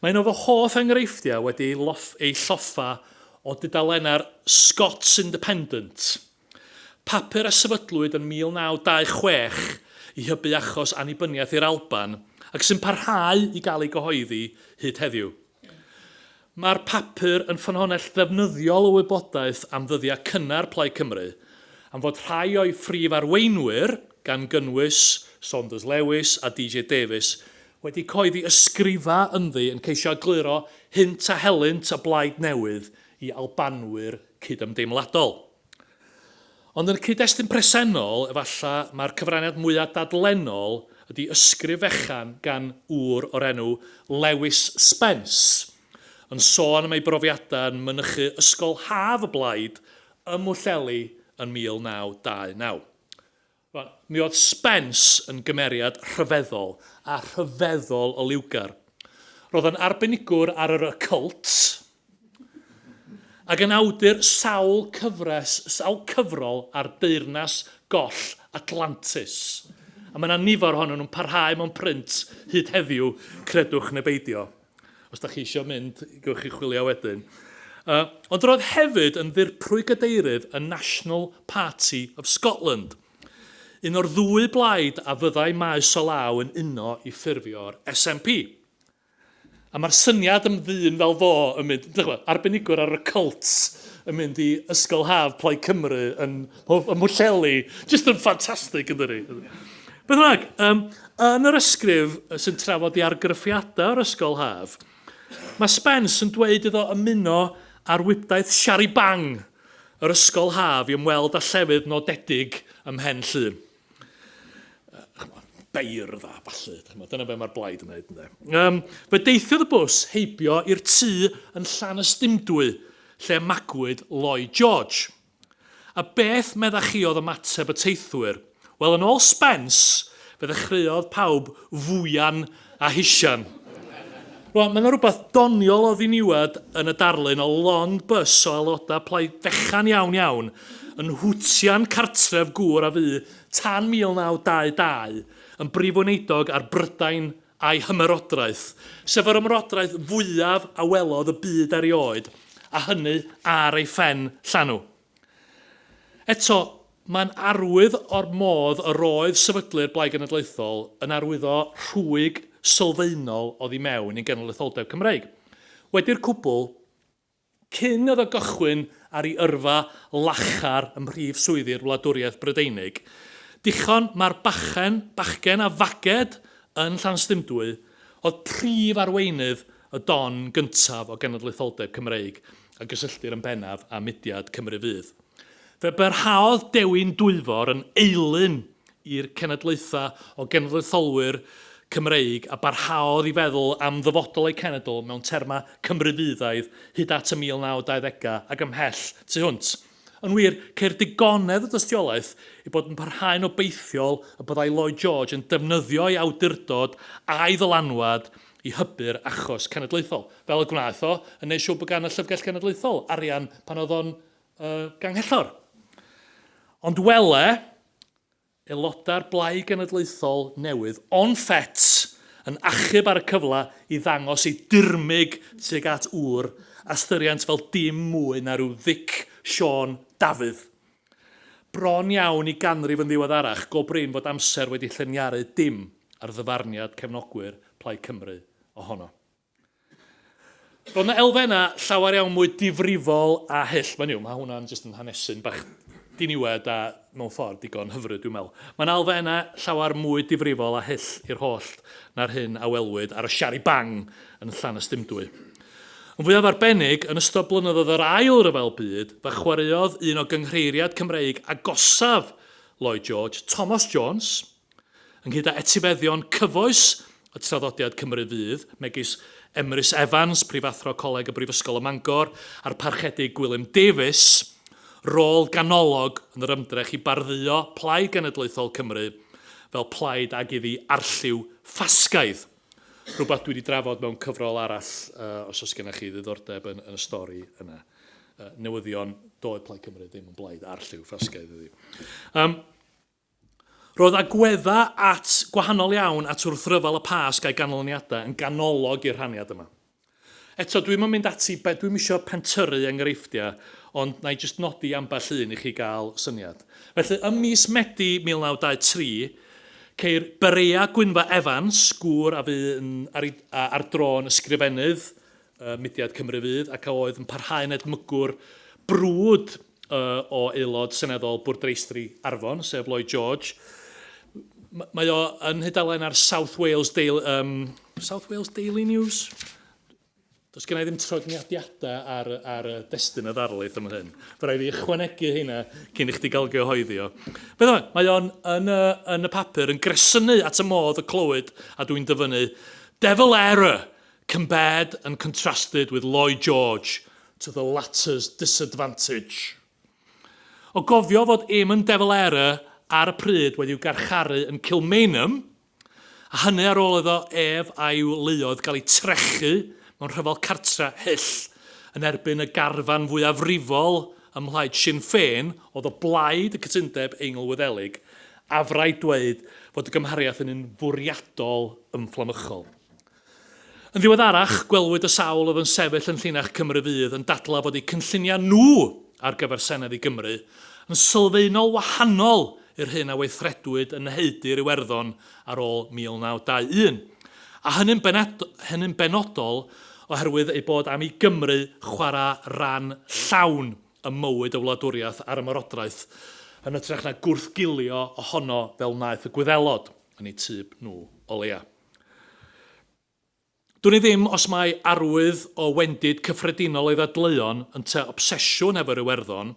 Mae un o fy hoff enghreifftiau wedi ei, loff, ei lloffa o dudalennau'r Scots Independent, papur a sefydlwyd yn 1926 i hybu achos annibyniaeth i'r Alban ac sy'n parhau i gael ei gyhoeddi hyd heddiw. Mae'r papur yn ffynhonnell ddefnyddiol o wybodaeth am ddyddiau cynnar Plaid Cymru, am fod rhai o'i phrif arweinwyr, gan gynnwys Saunders Lewis a DJ Davies, wedi cyhoeddi ysgrifau ynddi yn ceisio egluro hynt a helynt y blaid newydd i Albanwyr cydymdeimladol. Ond yn y cyd-destun presennol, efallai mai'r cyfraniad mwyaf dadlennol ydy ysgrif fechan gan ŵr o'r enw Lewis Spence, yn sôn am ei brofiadau yn mynychu ysgol haf y Blaid ym Mhwllheli yn 1929. Rwan, mi oedd Spence yn gymeriad rhyfeddol, a rhyfeddol o liwgar. Roedd yn arbenigwr ar yr occult, ac yn awdur sawl cyfres, sawl cyfrol ar deyrnas goll Atlantis. A mae yna nifer ohonyn nhw'n parhau mewn print hyd heddiw, credwch neu beidio. Os da chi eisiau mynd, gewch chi chwilio wedyn. Uh, ond roedd hefyd yn ddirprwy gadeirydd y National Party of Scotland, un o'r ddwy blaid a fyddai maes o law yn uno i ffurfio'r SNP. A mae'r syniad am ddyn fel fo yn mynd, dych arbenigwr ar y cults yn mynd i Ysgol Haf Plaid Cymru yn, ym Mhwllheli, jyst yn ffantastig yn dydi? Beth bynnag, um, yn yr ysgrif sy'n trafod i argraffiadau o'r ysgol haf, mae Spence yn dweud iddo ymuno ar wibdaith Shari Bang, yr ysgol haf, i ymweld â llefydd nodedig ym Mhen Llŷn. Beirdd a ballu, dyna be mae'r blaid yn wneud, ynde. Um, fe deithiodd y bws heibio i'r tŷ yn Llanystumdwy, lle magwyd Lloyd George. A beth meddach chi oedd ymateb y teithwyr? Wel, yn ôl Spence, fe ddechreuodd pawb fwyan a hisian. Rwan, mae yna rhywbeth doniol o ddiniwed yn y darlun o lond bys o aelodau plaid fechan iawn iawn yn hwtian cartref gŵr a fu tan 1922 yn brif weinidog ar Brydain a'i hymerodraeth, sef yr ymerodraeth fwyaf a welodd y byd erioed, a hynny ar ei phen llanw. Eto, mae'n arwydd o'r modd yr oedd sefydlu'r Blaid Genedlaethol yn arwyddo rhwyg sylfaenol oddi mewn i genedlaetholdeb Cymreig. Wedi'r cwbl, cyn iddo gychwyn ar ei yrfa lachar ym mhrif swyddi'r wladwriaeth Brydeinig, dichon mae'r bachen, bachgen a faged yn Llanystumdwy oedd prif arweinydd y don gyntaf o genedlaetholdeb Cymreig a gysylltir yn bennaf â mudiad Cymru Fydd. Fe barhaodd Dewi'n Dwyfor yn eilun i'r cenedlaethau o genedlaetholwyr Cymreig a barhaodd i feddwl am ddyfodol eu cenedl mewn termau Cymru Fyddaidd hyd at y 1920au ac ymhell tu hwnt. Yn wir, ceir digonedd o dystiolaeth ei bod yn parhau'n obeithiol y byddai Lloyd George yn defnyddio ei awdurdod a'i ddylanwad i hybu'r achos cenedlaethol, fel y gwnaeth o yn neud siŵr bod gan y Llyfrgell Genedlaethol arian pan oedd o'n uh, ganghellor. Ond wele, aelodau'r Blaid Genedlaethol newydd, on fet, yn achub ar y cyfle i ddangos ei dirmyg tuag at ŵr a ystyriant fel dim mwy na rhyw Ddic Siôn Dafydd. Bron iawn i ganrif yn ddiweddarach, go brin fod amser wedi lluniaru dim ar ddyfarniad cefnogwyr Plaid Cymru ohono. Roedd yna elfennau llawer iawn mwy difrifol a hyll. Mae'n yw, mae hwnna'n jyst yn hanesyn bach diniwed a mewn ffordd digon hyfryd, dwi'n meddwl. Mae yna elfennau llawer mwy difrifol a hyll i'r holl na'r hyn a welwyd ar y Shari Bang yn Llanystumdwy. Yn fwyaf arbennig, yn ystod blynyddoedd yr Ail Ryfel Byd, fe chwaraeodd un o gynghreiriad Cymreig agosaf Lloyd George, Thomas Jones, ynghyd â etifeddion cyfoes y traddodiad Cymru Fydd, megis Emrys Evans, Prifathro Coleg y Brifysgol ym Mangor, a'r Parchedig Gwilym Davies, rôl ganolog yn yr ymdrech i bardduo Plaid Genedlaethol Cymru fel plaid ag iddi arlliw ffasgaidd. Rhywbeth dwi wedi drafod mewn cyfrol arall, uh, os oes gennych chi ddiddordeb yn, yn y stori yna. Uh, newyddion, doedd Plaid Cymru ddim yn blaid arlliw ffasgaidd iddi. Um, roedd agweddau at gwahanol iawn at wrthryfel y Pasg a'i ganlyniadau yn ganolog i'r rhaniad yma. Eto, dwi'm yn mynd ati, dwi'm isio pentyrru enghreifftiau, ond na i jyst nodi ambell un i chi gael syniad. Felly, ym mis Medi 1923, ceir Berea Gwynfa Evans, gŵr a fu yn, ar, ar dro'n ysgrifennydd uh, mudiad Cymru Fydd ac a oedd yn parhau'n edmygwr brwd uh, o aelod seneddol bwrdeistref Arfon, sef Lloyd George. Mae o yn hydalen ar South Wales Daily, South Wales Daily News. Does gen i ddim trefniadiadau ar, ar y destun y ddarlith am hyn. Fe rhaid fi ychwanegu hynna cyn i chdi gael gyhoeddi o. Beth yma, mae o'n yn y, yn y papur yn gresynu at y modd y clywyd, a dwi'n dyfynnu, De Valera compared and contrasted with Lloyd George to the latter's disadvantage. O gofio fod Eamon De Valera ar y pryd wedi'w garcharu yn Kilmainham, a hynny ar ôl iddo ef a'i luoedd gael eu trechu mewn rhyfel cartre hyll yn erbyn y garfan fwyafrifol ym mhlaid Sinn Féin oedd o blaid y cytundeb Eingl-Wyddelig, afraid dweud fod y gymhariaeth yn un fwriadol ymfflamychol. Yn ddiweddarach, gwelwyd y sawl oedd yn sefyll yn llinach Cymru Fydd yn dadlau fod eu cynlluniau nhw ar gyfer Senedd i Gymru yn sylfaenol wahanol i'r hyn a weithredwyd yn Neheudir Iwerddon ar ôl 1921, a hynny'n hynny'n benodol oherwydd eu bod am i Gymru chwarae ran llawn ym mywyd y wladwriaeth a'r ymerodraeth. yn hytrach na gwrthgilio ohono fel wnaeth y Gwyddelod, yn eu tyb nhw o leia. Dwn i ddim os mai arwydd o wendid cyffredinol ei ddadleuon ynte obsesiwn efo'r Iwerddon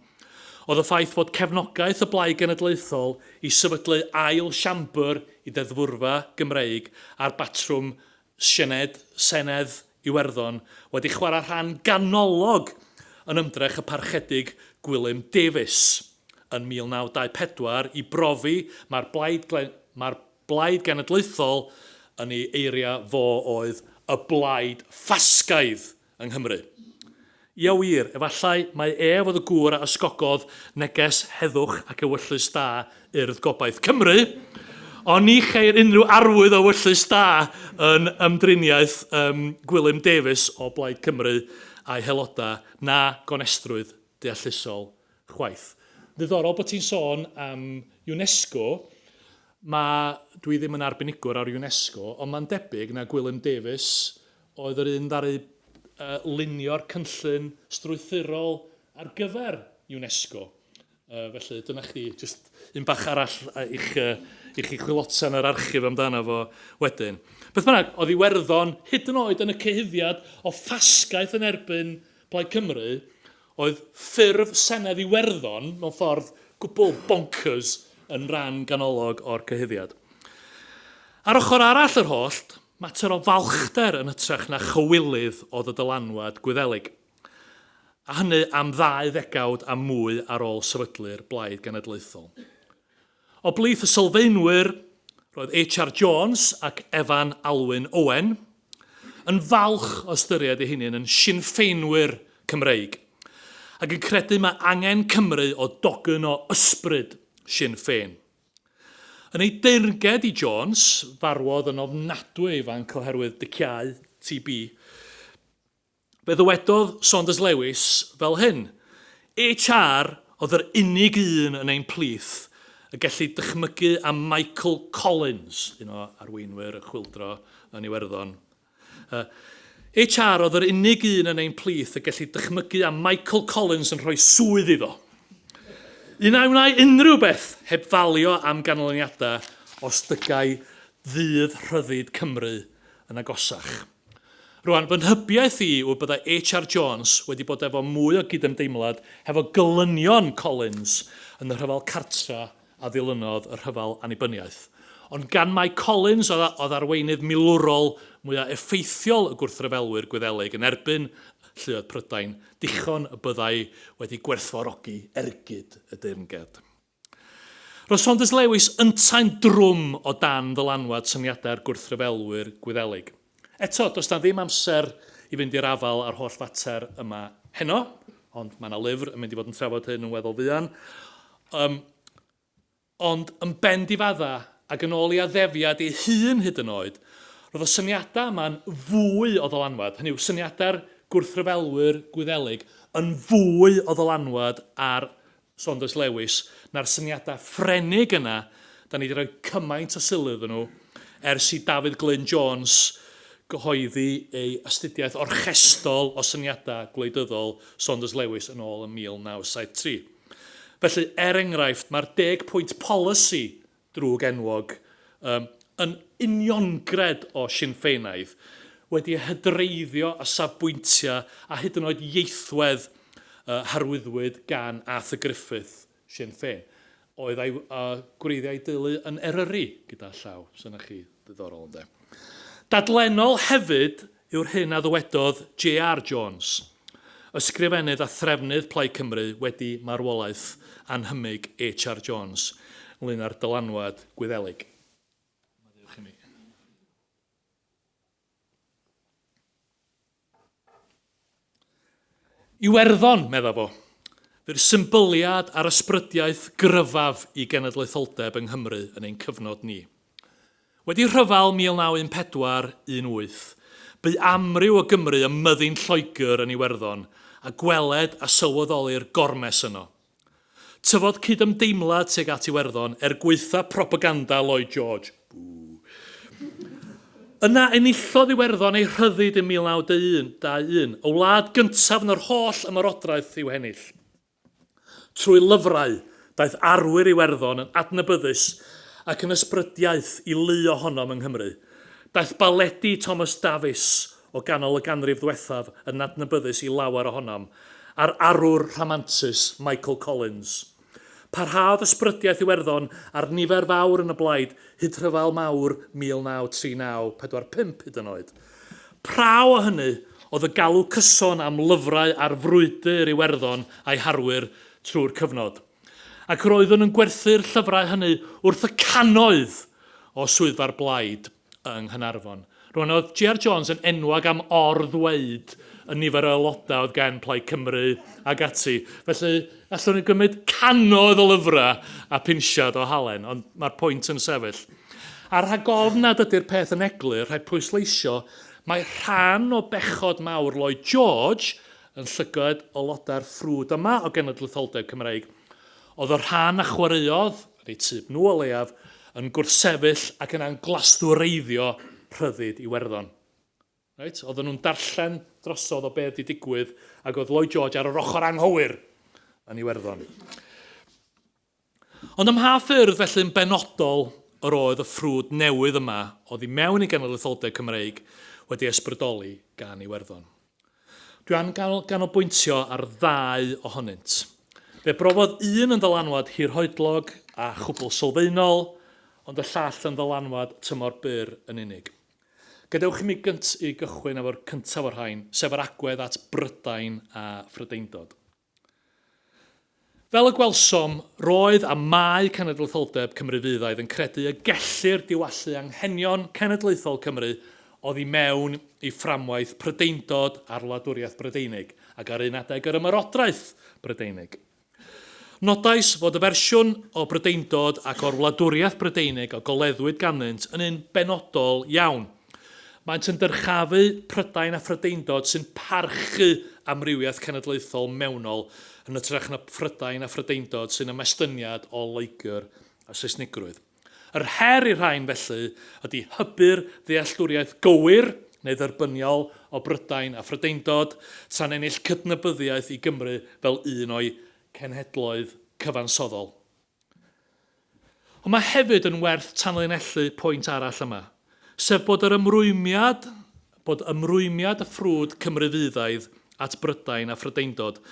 oedd y ffaith fod cefnogaeth y Blaid Genedlaethol i sefydlu ail siambr i ddeddfwrfa Gymreig ar batrwm Senedd, Senedd Iwerddon, wedi chwarae rhan ganolog yn ymdrech y Parchedig Gwilym Davies yn 1924 i brofi mai'r Blaid mai'r Blaid Genedlaethol yn ei eiriau fo oedd y blaid ffasgaidd yng Nghymru. Ia wir, efallai mai ef oedd y gŵr a ysgogodd neges heddwch ac ewyllys da Urdd Gobaith Cymru, ond ni cheir unrhyw arwydd o ewyllys da yn ymdriniaeth um, Gwilym Davies o Blaid Cymru a'i haelodau, na gonestrwydd deallusol chwaith. Ddiddorol bod ti'n sôn am UNESCO. Mae, dwi ddim yn arbenigwr ar UNESCO, ond mae'n debyg na Gwilym Davies oedd yr un ddaru uh, lunio'r cynllun strwythurol ar gyfer UNESCO. Uh, felly dyna chdi, just un bach arall i'ch, uh, i chi chwilota yn yr archif amdano fo wedyn. Beth bynnag, oedd Iwerddon hyd yn oed yn y cyhuddiad o ffasgaeth yn erbyn Plaid Cymru, oedd ffurf Senedd Iwerddon mewn ffordd gwbl bonkers yn ran ganolog o'r cyhuddiad. Ar ochr arall yr hollt, mater o falchder yn hytrach na chywilydd oedd y dylanwad Gwyddelig. A hynny am ddau ddegawd a mwy ar ôl sefydlu'r Blaid Genedlaethol. O blith y sylfaenwyr, roedd HR Jones ac Evan Alwyn Owen yn falch o ystyried eu hunain yn Sinn Féinwyr Cymreig, ac yn credu mae angen Cymru o dogyn o ysbryd Sinn Féin. Yn ei deyrnged i Jones, farwodd yn ofnadwy ifanc oherwydd diciâu TB, Fe ddywedodd Saunders Lewis fel hyn, HR oedd yr unig un yn ein plith y gellid dychmygu am Michael Collins, un o arweinwyr y chwyldro yn Iwerddon. HR oedd yr unig un yn ein plith y gellid dychmygu am Michael Collins yn rhoi swydd iddo. Un a wnâi unrhyw beth heb falio am ganlyniadau os dygai ddydd rhyddid Cymru yn agosach. Rwan, fy nhybiaeth i yw y byddai HR Jones wedi bod efo mwy o gydymdeimlad hefo gelynion Collins yn y rhyfel cartra a ddilynodd y rhyfel annibyniaeth. Ond gan mai Collins oedd oedd arweinydd milwrol mwya effeithiol y gwrthryfelwyr Gwyddelig yn erbyn lluoedd Prydain, dichon y byddai wedi gwerthfawrogi ergyd y deyrnged. Roedd Saunders Lewis yntau'n drwm o dan ddylanwad syniadau'r gwrthryfelwyr Gwyddelig. Eto, does 'na ddim amser i fynd i'r afael â'r holl fater yma heno, ond mae 'na lyfr yn mynd i fod yn trafod hyn yn weddol fuan. Um, ond yn ben difadda, ac yn ôl ei addefiad ei hun hyd yn oed, roedd y syniadau yma'n fwy o ddylanwad, hynny yw, syniadau'r gwrthryfelwyr Gwyddelig yn fwy o ddylanwad ar Saunders Lewis, na'r syniadau Ffrenig yna da ni wedi rhoi cymaint o sylw iddyn nhw ers i Dafydd Glyn Jones gyhoeddi ei astudiaeth orchestol o syniadau gwleidyddol Saunders Lewis yn ôl yn 1973. Felly, er enghraifft, mae'r deg pwynt polisi drwg enwog um, yn uniongred o Sinn Féinaidd, wedi ei hydreiddio a safbwyntiau a hyd yn oed ieithwedd uh, harwyddwyd gan Arthur Griffith, Sinn Féin, oedd a'i uh, gwreiddiau deulu yn Eryri gyda llaw, so na chi ddiddorol ynde. Dadlennol hefyd yw'r hyn a ddywedodd JR Jones, ysgrifennydd a threfnydd Plaid Cymru wedi marwolaeth annhymig HR Jones ynglŷn â'r dylanwad Gwyddelig. Maddeuwch i mi. Iwerddon, medda fo, fu'r symbyliad a'r ysbrydiaeth gryfaf i genedlaetholdeb yng Nghymru yn ein cyfnod ni. Wedi rhyfel 1914-18, bu amryw o Gymry ym myddin Lloegr yn Iwerddon a gweled a sylweddoli'r gormes yno. Tyfodd cydymdeimlad tuag at Iwerddon er gwaetha propaganda Lloyd George. Bŵ. Yna enillodd Iwerddon ei rhyddid yn 1921, y wlad gyntaf yn yr holl ymerodraeth i'w hennill. Trwy lyfrau, Daeth arwyr Iwerddon yn adnabyddus ac yn ysbrydiaeth i lu ohonom yng Nghymru. Daeth baledi Thomas Davies o ganol y ganrif ddwethaf yn adnabyddus i lawer ohonom, a'r arwr rhamantus Michael Collins. Parhaodd ysbrydiaeth Iwerddon a'r nifer fawr yn y blaid hyd Rhyfel Mawr 1939, 45 hyd yn oed. Praw o hynny oedd y galw cyson am lyfrau ar frwydr Iwerddon a'i harwyr trwy'r cyfnod. Ac roeddwn yn gwerthu'r llyfrau hynny wrth y cannoedd o swyddfa'r Blaid yng Nghaernarfon. Rwan, oedd GR Jones yn enwog am or-ddweud y nifer o aelodau oedd gen Plaid Cymru ac ati. Felly, allwn ni gymryd cannoedd o lyfrau a pinsiad o halen, ond mae'r pwynt yn sefyll. A rhag ofn nad ydy'r peth yn eglur, rhaid pwysleisio mae rhan o bechod mawr Lloyd George yn llygaid aelodau'r ffrwd yma o genedlaetholdeb Cymreig oedd y rhan a chwaraeodd, yn eu tyb nhw o leiaf, yn gwrthsefyll ac yn anglasdwreiddio rhyddid Iwerddon. Reit? Oedden nhw'n darllen drosodd o beth wedi digwydd ac oedd Lloyd George ar yr ochr anghywir yn Iwerddon. Ond ym mha ffyrdd felly'n benodol yr oedd y ffrwd newydd yma oddi mewn i genedlaetholdeb Cymreig wedi ysbrydoli gan Iwerddon? Dwi am ganolbwyntio ar ddau ohonynt. Fe brofodd un yn ddylanwad hirhoedlog a chwbl sylfaenol, ond y llall yn ddylanwad tymor byr yn unig. Gadewch i mi gynt i gychwyn efo'r cyntaf o'r rhain, sef yr agwedd at Brydain a Phrydeindod. Fel y gwelsom, roedd a mae cenedlaetholdeb Cymru Fyddaidd yn credu y gellir diwallu anghenion cenedlaethol Cymru oddi mewn i fframwaith Prydeindod a'r wladwriaeth Brydeinig, ac ar un adeg yr Ymerodraeth Brydeinig. Nodais fod y fersiwn o Brydeindod ac o'r wladwriaeth Brydeinig a goleddwyd ganddynt yn un benodol iawn. Maent yn dyrchafu Prydain a Phrydeindod sy'n parchu amrywiaeth cenedlaethol mewnol yn hytrach na Phrydain a Phrydeindod sy'n ymestyniad o Loegr a Seisnigrwydd. Yr her i'r rhain, felly, ydy hybu'r ddealltwriaeth gywir neu dderbyniol o Brydain a Phrydeindod, tra'n ennill cydnabyddiaeth i Gymru fel un o'i cenhedloedd cyfansoddol. Ond mae hefyd yn werth tanlinellu pwynt arall yma, sef bod yr ymrwymiad, bod ymrwymiad y ffrwd Cymru Fyddaidd at Brydain a Phrydeindod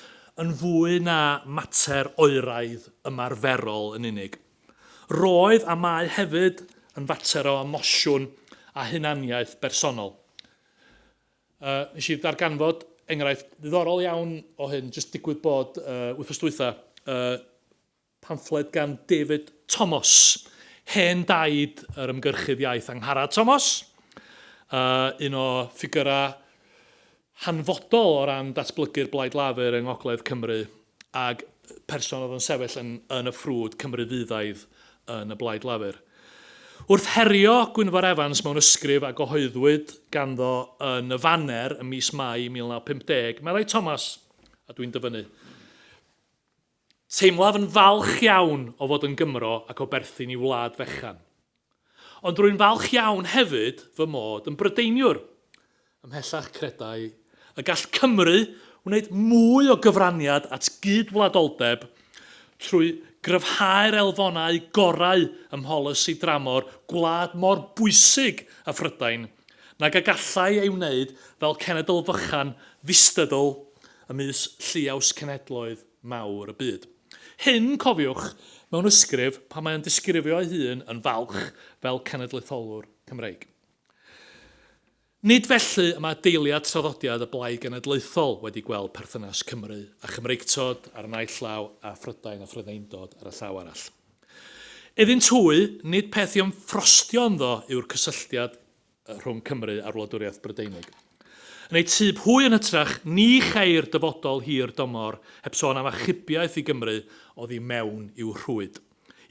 yn fwy na mater oeraidd ymarferol yn unig. Roedd a mae hefyd yn fater o emosiwn a hunaniaeth bersonol. Nes i ddarganfod enghraifft ddiddorol iawn o hyn, jyst digwydd bod wythnos dwytha, Pamffled gan David Thomas, hen daid yr ymgyrchydd iaith Angharad Tomos, un o ffigyrau hanfodol o ran datblygu'r Blaid Lafur yng Ngogledd Cymru ag person oedd yn sefyll yn, yn y ffrwd Cymru Fyddaidd yn y Blaid Lafur. Wrth herio Gwynfor Evans mewn ysgrif a gyhoeddwyd ganddo yn y Faner ym mis Mai 1950, meddai Thomas, a dwi'n dyfynnu, Teimlaf yn falch iawn o fod yn Gymro ac o berthyn i wlad fechan. Ond rwy'n falch iawn hefyd fy mod yn Brydeiniwr. Ymhellach credai y gall Cymru wneud mwy o gyfraniad at gyd-wladoldeb trwy gryfhau'r elfonnau gorau ym mholisi dramor gwlad mor bwysig â Phrydain nag y gallai ei wneud fel cenedl fychan ddistadl ymysg lliaws cenhedloedd mawr y byd. Hyn, cofiwch, mewn ysgrif pan mae o'n disgrifio ei hun yn falch fel cenedlaetholwr Cymreig. Nid felly y mae deiliad traddodiad y Blaid Genedlaethol wedi gweld perthynas Cymru a Chymreictod ar y naill law a Phrydain a Phrydeindod ar y llaw arall. Iddynt hwy, nid peth i ymffrostio ynddo yw'r cysylltiad rhwng Cymru a'r wladwriaeth Brydeinig. Yn eu tyb hwy yn hytrach, ni cheir dyfodol hir dymor heb sôn am achubiaeth i Gymru oddi mewn i'w rhwyd.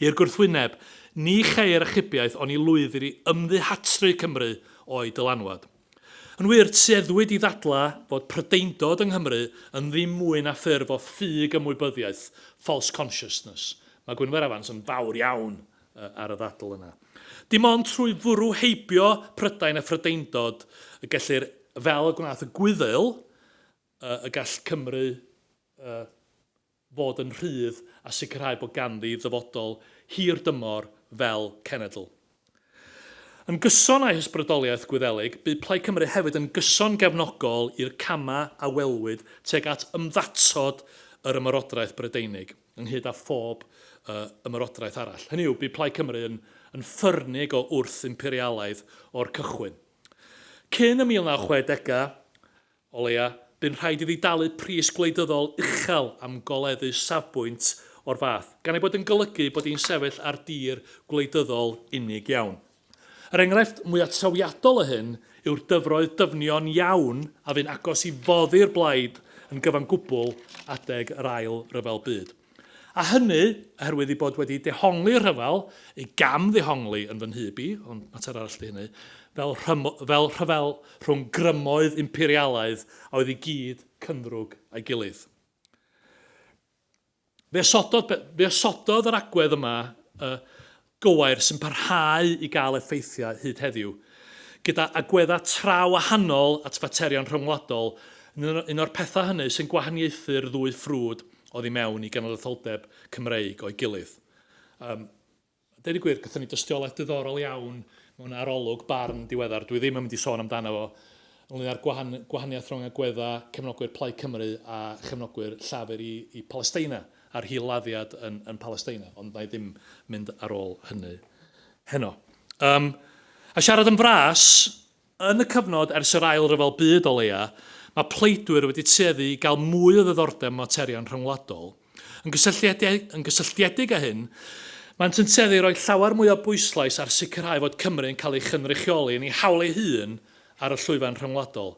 I'r gwrthwyneb, ni cheir achubiaeth oni lwyddir i ymddihatru Cymru o'i dylanwad. Yn wir, tueddwyd i ddadlau fod Prydeindod yng Nghymru yn ddim mwy na ffurf o ffug ymwybyddiaeth, false consciousness. Mae Gwynfor Evans yn fawr iawn ar y ddadl yna. Dim ond trwy fwrw heibio Prydain a Phrydeindod y gellir, fel y gwnaeth y Gwyddyl, y gall Cymru fod yn rhydd a sicrhau bod ganddi ddyfodol hir dymor fel cenedl. Yn gyson â'i hysbrydoliaeth Gwyddelig, bu Plaid Cymru hefyd yn gyson gefnogol i'r camau a welwyd tuag at ymddatod yr Ymerodraeth Brydeinig, ynghyd â phob ymerodraeth arall. Hynny yw, bu Plaid Cymru yn yn ffyrnig o wrth-imperialaidd o'r cychwyn. Cyn y 1960au, O leia, bu'n rhaid iddi dalu pris gwleidyddol uchel am goleddu safbwynt o'r fath, gan ei bod yn golygu bod hi'n sefyll ar dir gwleidyddol unig iawn. Yr enghraifft mwyaf trawiadol o hyn yw'r dyfroedd dyfnion iawn a fu'n agos i foddi'r blaid yn gyfan gwbl adeg yr Ail Ryfel Byd. A hynny oherwydd ei bod wedi dehongli'r rhyfel, ei gam-ddehongli yn fy nhyb i, ond mater arall 'di hynny, fel, fel rhyfel rhwng grymoedd imperialaidd a oedd i gyd cynddrwg â'i gilydd. Fe osododd, fe osododd yr agwedd yma uh, gywair sy'n parhau i gael effeithiau hyd heddiw, gyda agweddau tra wahanol at faterion rhyngwladol yn un o'r pethau hynny sy'n gwahaniaethu'r ddwy ffrwd oddi mewn i genedlaetholdeb Cymreig o'i gilydd. Um, deud y gwir, gathon ni dystiolaeth diddorol iawn mewn arolwg barn diweddar, dwi ddim yn mynd i sôn amdano fo, ynglyn â'r gwahan, gwahaniaeth rhwng agweddau cefnogwyr Plaid Cymru a chefnogwyr Llafur i, i Palesteina. a'r hil-laddiad yn, yn Palesteina, ond na i ddim mynd ar ôl hynny heno. Um, a siarad yn fras, yn y cyfnod ers yr Ail Ryfel Byd o leia, mae pleidwyr wedi tueddu i gael mwy o ddiddordeb materion rhyngwladol. Yn gysylltiedig, yn gysylltiedig â hyn, maent yn tueddu i roi llawer mwy o bwyslais ar sicrhau fod Cymru yn cael ei chynrychioli yn ei hawl ei hun ar y llwyfan rhyngwladol.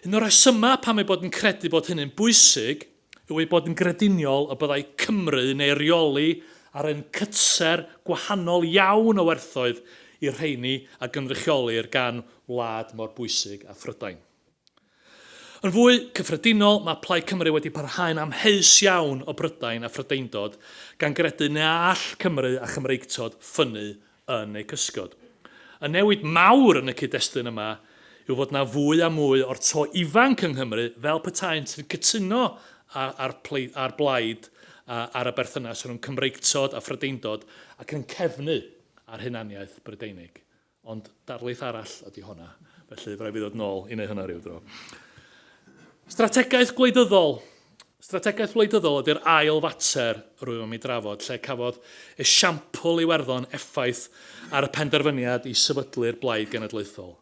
Un o'r rhesymau pam ei bod yn credu bod hynny'n bwysig yw ei bod yn grediniol y byddai Cymru yn ei reoli ar un cytser gwahanol iawn o werthoedd i'r rheini a gynrychiolir gan wlad mor bwysig â Phrydain. Yn fwy cyffredinol, mae Plaid Cymru wedi parhau'n amheus iawn o Brydain a Phrydeindod, gan gredu na all Cymru a Chymreictod ffynnu yn eu cysgod. Y newid mawr yn y cyd-destun yma yw fod 'na fwy a mwy o'r to ifanc yng Nghymru fel petaent yn cytuno â'r â'r blaid ar y berthynas rhwng Cymreictod a Phrydeindod ac yn cefnu ar hunaniaeth Brydeinig. Ond darlith arall ydy honna, felly fe raid fi ddod nôl i wneud hynna rhyw dro. Strategaeth gwleidyddol. Strategaeth wleidyddol ydy'r ail fater rwyf am ei drafod, lle cafodd esiampl Iwerddon effaith ar y penderfyniad i sefydlu'r Blaid Genedlaethol.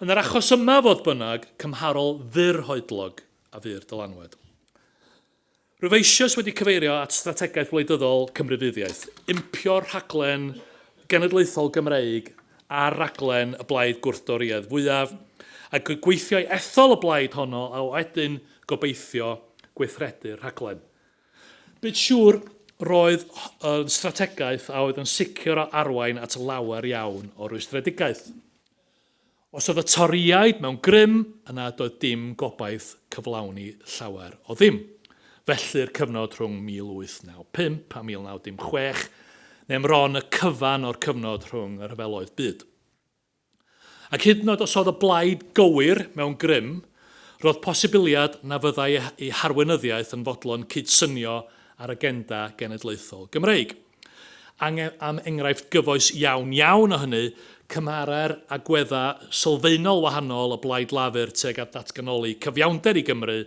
Yn yr achos yma, fodd bynnag, cymharol fyr-hoedlog a fu'r dylanwad. Rwyf eisoes wedi cyfeirio at strategaeth wleidyddol Cymru Fuddiaeth, impio'r rhaglen genedlaethol Gymreig ar raglen y blaid gwrth-Dorïaidd fwyaf, a gweithio i ethol y blaid honno a wedyn gobeithio gweithredu'r rhaglen. Bid siŵr, roedd yn strategaeth a oedd yn sicr o arwain at lawer iawn o rwystredigaeth. Os oedd y Torïaid mewn grym, yna doedd dim gobaith cyflawni llawer o ddim. Felly'r cyfnod rhwng 1895 a 1916, neu ymron y cyfan o'r cyfnod rhwng y rhyfeloedd byd. Ac hyd yn oed os oedd y blaid gywir mewn grym, roedd posibiliad na fyddai ei harweinyddiaeth yn fodlon cydsynio ar agenda genedlaethol Gymreig. Angen am enghraifft gyfoes iawn iawn o hynny, cymharer agweddau sylfaenol wahanol y Blaid Lafur tuag at ddatganoli cyfiawnder i Gymru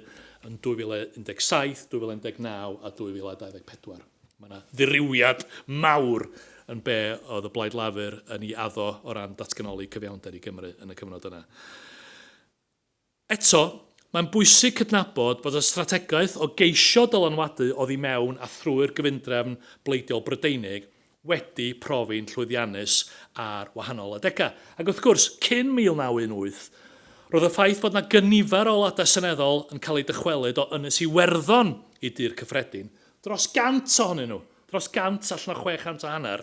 yn 2017, 2019 a 2024. Mae yna ddirywiad mawr yn be oedd y Blaid Lafur yn ei addo o ran datganoli cyfiawnder i Gymru yn y cyfnod yna. Eto, mae'n bwysig cydnabod bod y strategaeth o geisio dylanwadu oddi mewn a thrwy'r gyfundrefn bleidiol Brydeinig wedi profi'n llwyddiannus ar wahanol adegau. Ac wrth gwrs, cyn 1918, roedd y ffaith bod 'na gynifer o aelodau seneddol yn cael eu dychwelyd o Ynys Iwerddon i Dŷ'r Cyffredin, dros gant ohonyn nhw, dros gant allan o 600 a hanner,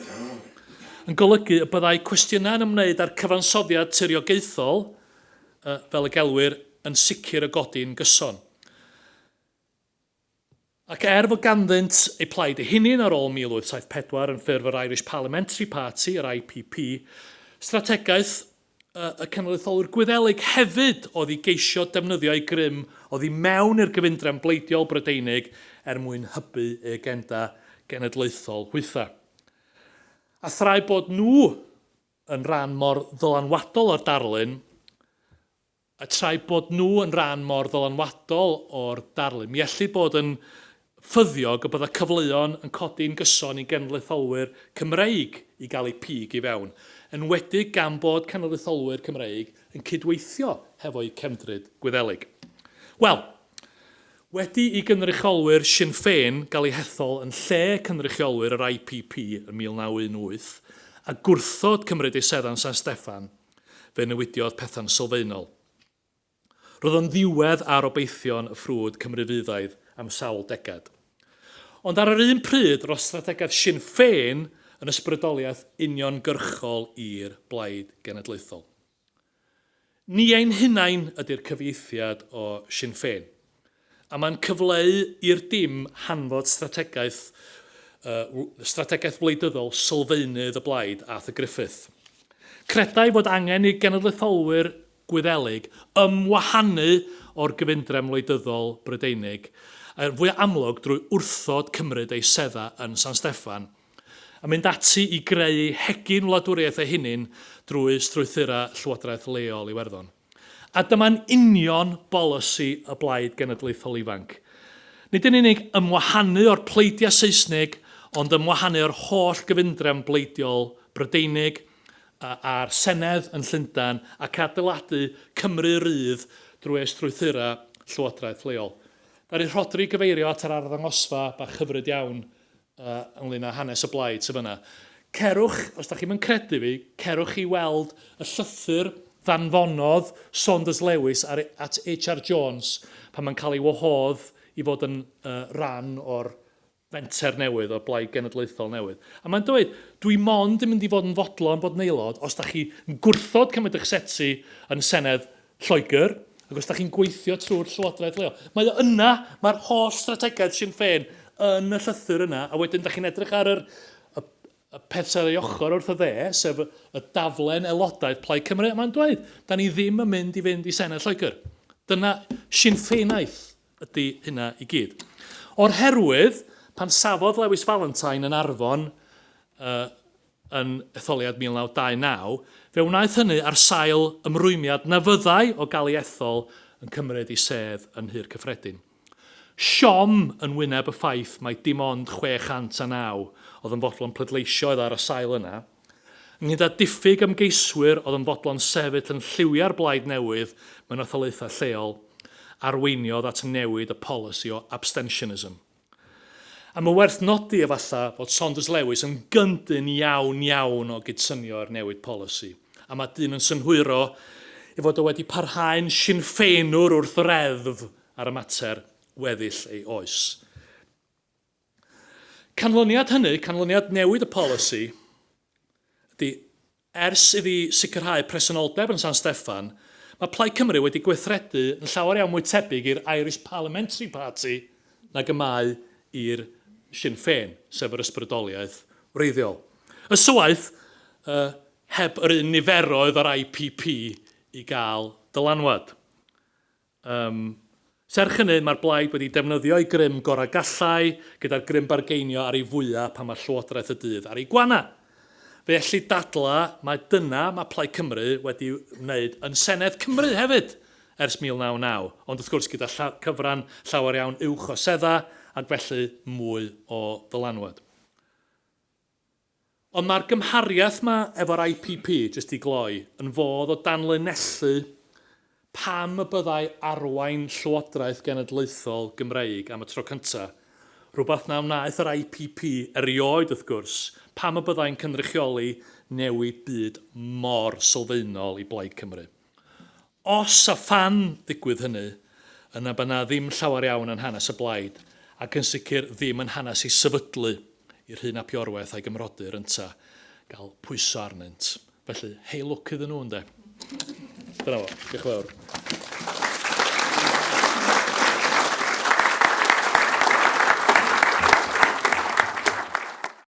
yn golygu y byddai cwestiynau yn ymwneud â'r cyfansoddiad tiriogaethol fel y gelwir, yn sicr o godi'n gyson. Ac er fod ganddynt eu plaid eu hunain ar ôl 1874 yn ffurf yr Irish Parliamentary Party, yr IPP, strategaeth y cenedlaetholwyr Gwyddelig hefyd oedd i geisio defnyddio eu grym oddi mewn i'r gyfundrefn bleidiol Brydeinig er mwyn hybu eu agenda genedlaethol hwytha. A thrai bod nhw yn rhan mor ddylanwadol o'r darlun, a tra'i bod nhw yn rhan mor ddylanwadol o'r darlun, mi ellid bod yn ffyddiog y bydda cyfleon yn codi'n gyson i genedlaetholwyr Cymreig i gael eu pig i fewn, enwedig gan bod cenedlaetholwyr Cymreig yn cydweithio hefo'u cefndryd Gwyddelig. Wel, wedi i gynrychiolwyr Sinn Féin gael eu hethol yn lle cynrychiolwyr yr IPP yn 1918, a gwrthod cymryd eu seddau'n San Steffan, fe newidiodd pethau'n sylfaenol. Roedd o'n ddiwedd ar obeithion y ffrwd Cymru Fyddaidd am sawl degad. Ond ar yr un pryd, roedd strategaeth Sinn Féin yn ysbrydoliaeth uniongyrchol i'r Blaid Genedlaethol. Ni ein hunain ydy'r cyfieithiad o Sinn Féin, a mae'n cyfleu i'r dim hanfod strategaeth strategaeth wleidyddol sylfaenydd y blaid, Arthur Griffith. Credai fod angen i genedlaetholwyr Gwyddelig ymwahanu o'r gyfundrefn wleidyddol Brydeinig, yn fwy amlwg drwy wrthod cymryd eu seddau yn San Steffan, a mynd ati i greu eu hegin wladwriaeth eu hunin drwy strwythurau llywodraeth leol Iwerddon. A dyma'n union bolisi y Blaid Genedlaethol Ifanc. Nid yn unig ymwahanu o'r pleidiau Seisnig, ond ymwahanu o'r holl gyfundrefn bleidiol Brydeinig a'r Senedd yn Llundain ac adeiladu Cymru rydd drwy ei strwythurau llywodraeth leol. Ddaru Rhodri gyfeirio at yr arddangosfa bach hyfryd iawn ynglyn â hanes y blaid sydd fyna. Cerwch, os da chi'm yn credu fi, cerwch i weld y llythyr ddanfonodd Saunders Lewis ar, at HR Jones pan mae'n cael ei wahodd i fod yn uh, ran o'r fenter newydd, o'r Blaid Genedlaethol newydd. A mae'n dweud, dwi mond yn mynd i fod yn fodlon bod yn aelod os da chi yn gwrthod cymryd eich seti yn Senedd Lloegr, ac os da chi'n gweithio trwy'r llywodraeth leol. Mae o yna, mae'r holl strategaeth Sinn Féin yn y llythyr yna, a wedyn da chi'n edrych ar yr, y, y peth sydd ar ei ochr wrth y dde, sef y, y daflen aelodaeth Plaid Cymru, a mae'n dweud, da ni ddim yn mynd i fynd i Senedd Lloegr. Dyna Sinn Féinaeth ydy hynna i gyd. O'r herwydd, pan safodd Lewis Valentine yn Arfon uh, yn etholiad 1929, fe wnaeth hynny ar sail ymrwymiad na fyddai o gael ei ethol yn cymryd ei sedd yn Nhŷ'r Cyffredin. Siom yn wyneb y ffaith mai dim ond 609 oedd yn fodlon pleidleisio iddo ar y sail yna, ynghyd â diffyg ymgeiswyr oedd yn fodlon sefyll yn lliwiau'r blaid newydd mewn etholaethau lleol, arweiniodd at newid y polisi o abstentionism. A mae werth nodi efallai fod Saunders Lewis yn gyndyn iawn iawn o gydsynio i'r newid polisi, a mae dyn yn synhwyro ei fod o wedi parhau'n Sinn Féinwr wrth reddf ar y mater weddill ei oes. Canlyniad hynny, canlyniad newid y polisi, ydy Ers iddi sicrhau presenoldeb yn San Steffan, mae Plaid Cymru wedi gweithredu yn llawer iawn mwy tebyg i'r Irish Parliamentary Party nag y mae i'r Sinn Féin, sef yr ysbrydoliaeth wreiddiol. Ysywaeth, heb yr un niferoedd o'r IPP i gael dylanwad. Ym. Serch hynny, mae'r blaid wedi defnyddio ei grym gorau gallai, gyda'r grym bargeinio ar ei fwya' pan mae Llywodraeth y dydd ar ei gwana'. Fe ellid dadlau mai dyna mae Plaid Cymru wedi wneud yn Senedd Cymru hefyd ers 1999, ond wrth gwrs gyda cyfran llawer iawn uwch o seddau ac felly mwy o ddylanwad. Ond mae'r gymhariaeth 'ma efo'r IPP, jyst i gloi, yn fodd o danlinellu pam y byddai arwain llywodraeth genedlaethol Gymreig am y tro cyntaf, rhywbeth na wnaeth yr IPP erioed wrth gwrs, pam y byddai'n cynrychioli newid byd mor sylfaenol i Blaid Cymru. Os a phan ddigwydd hynny, yna bydd 'na ddim llawer iawn yn hanes y Blaid, ac yn sicr ddim yn hanes ei sefydlu i Rhun ap Iorwerth a'i gymrodyr ynta gael pwyso arnynt. Felly, hei lwc iddyn nhw ynde. Dyna fo. Diolch yn fawr.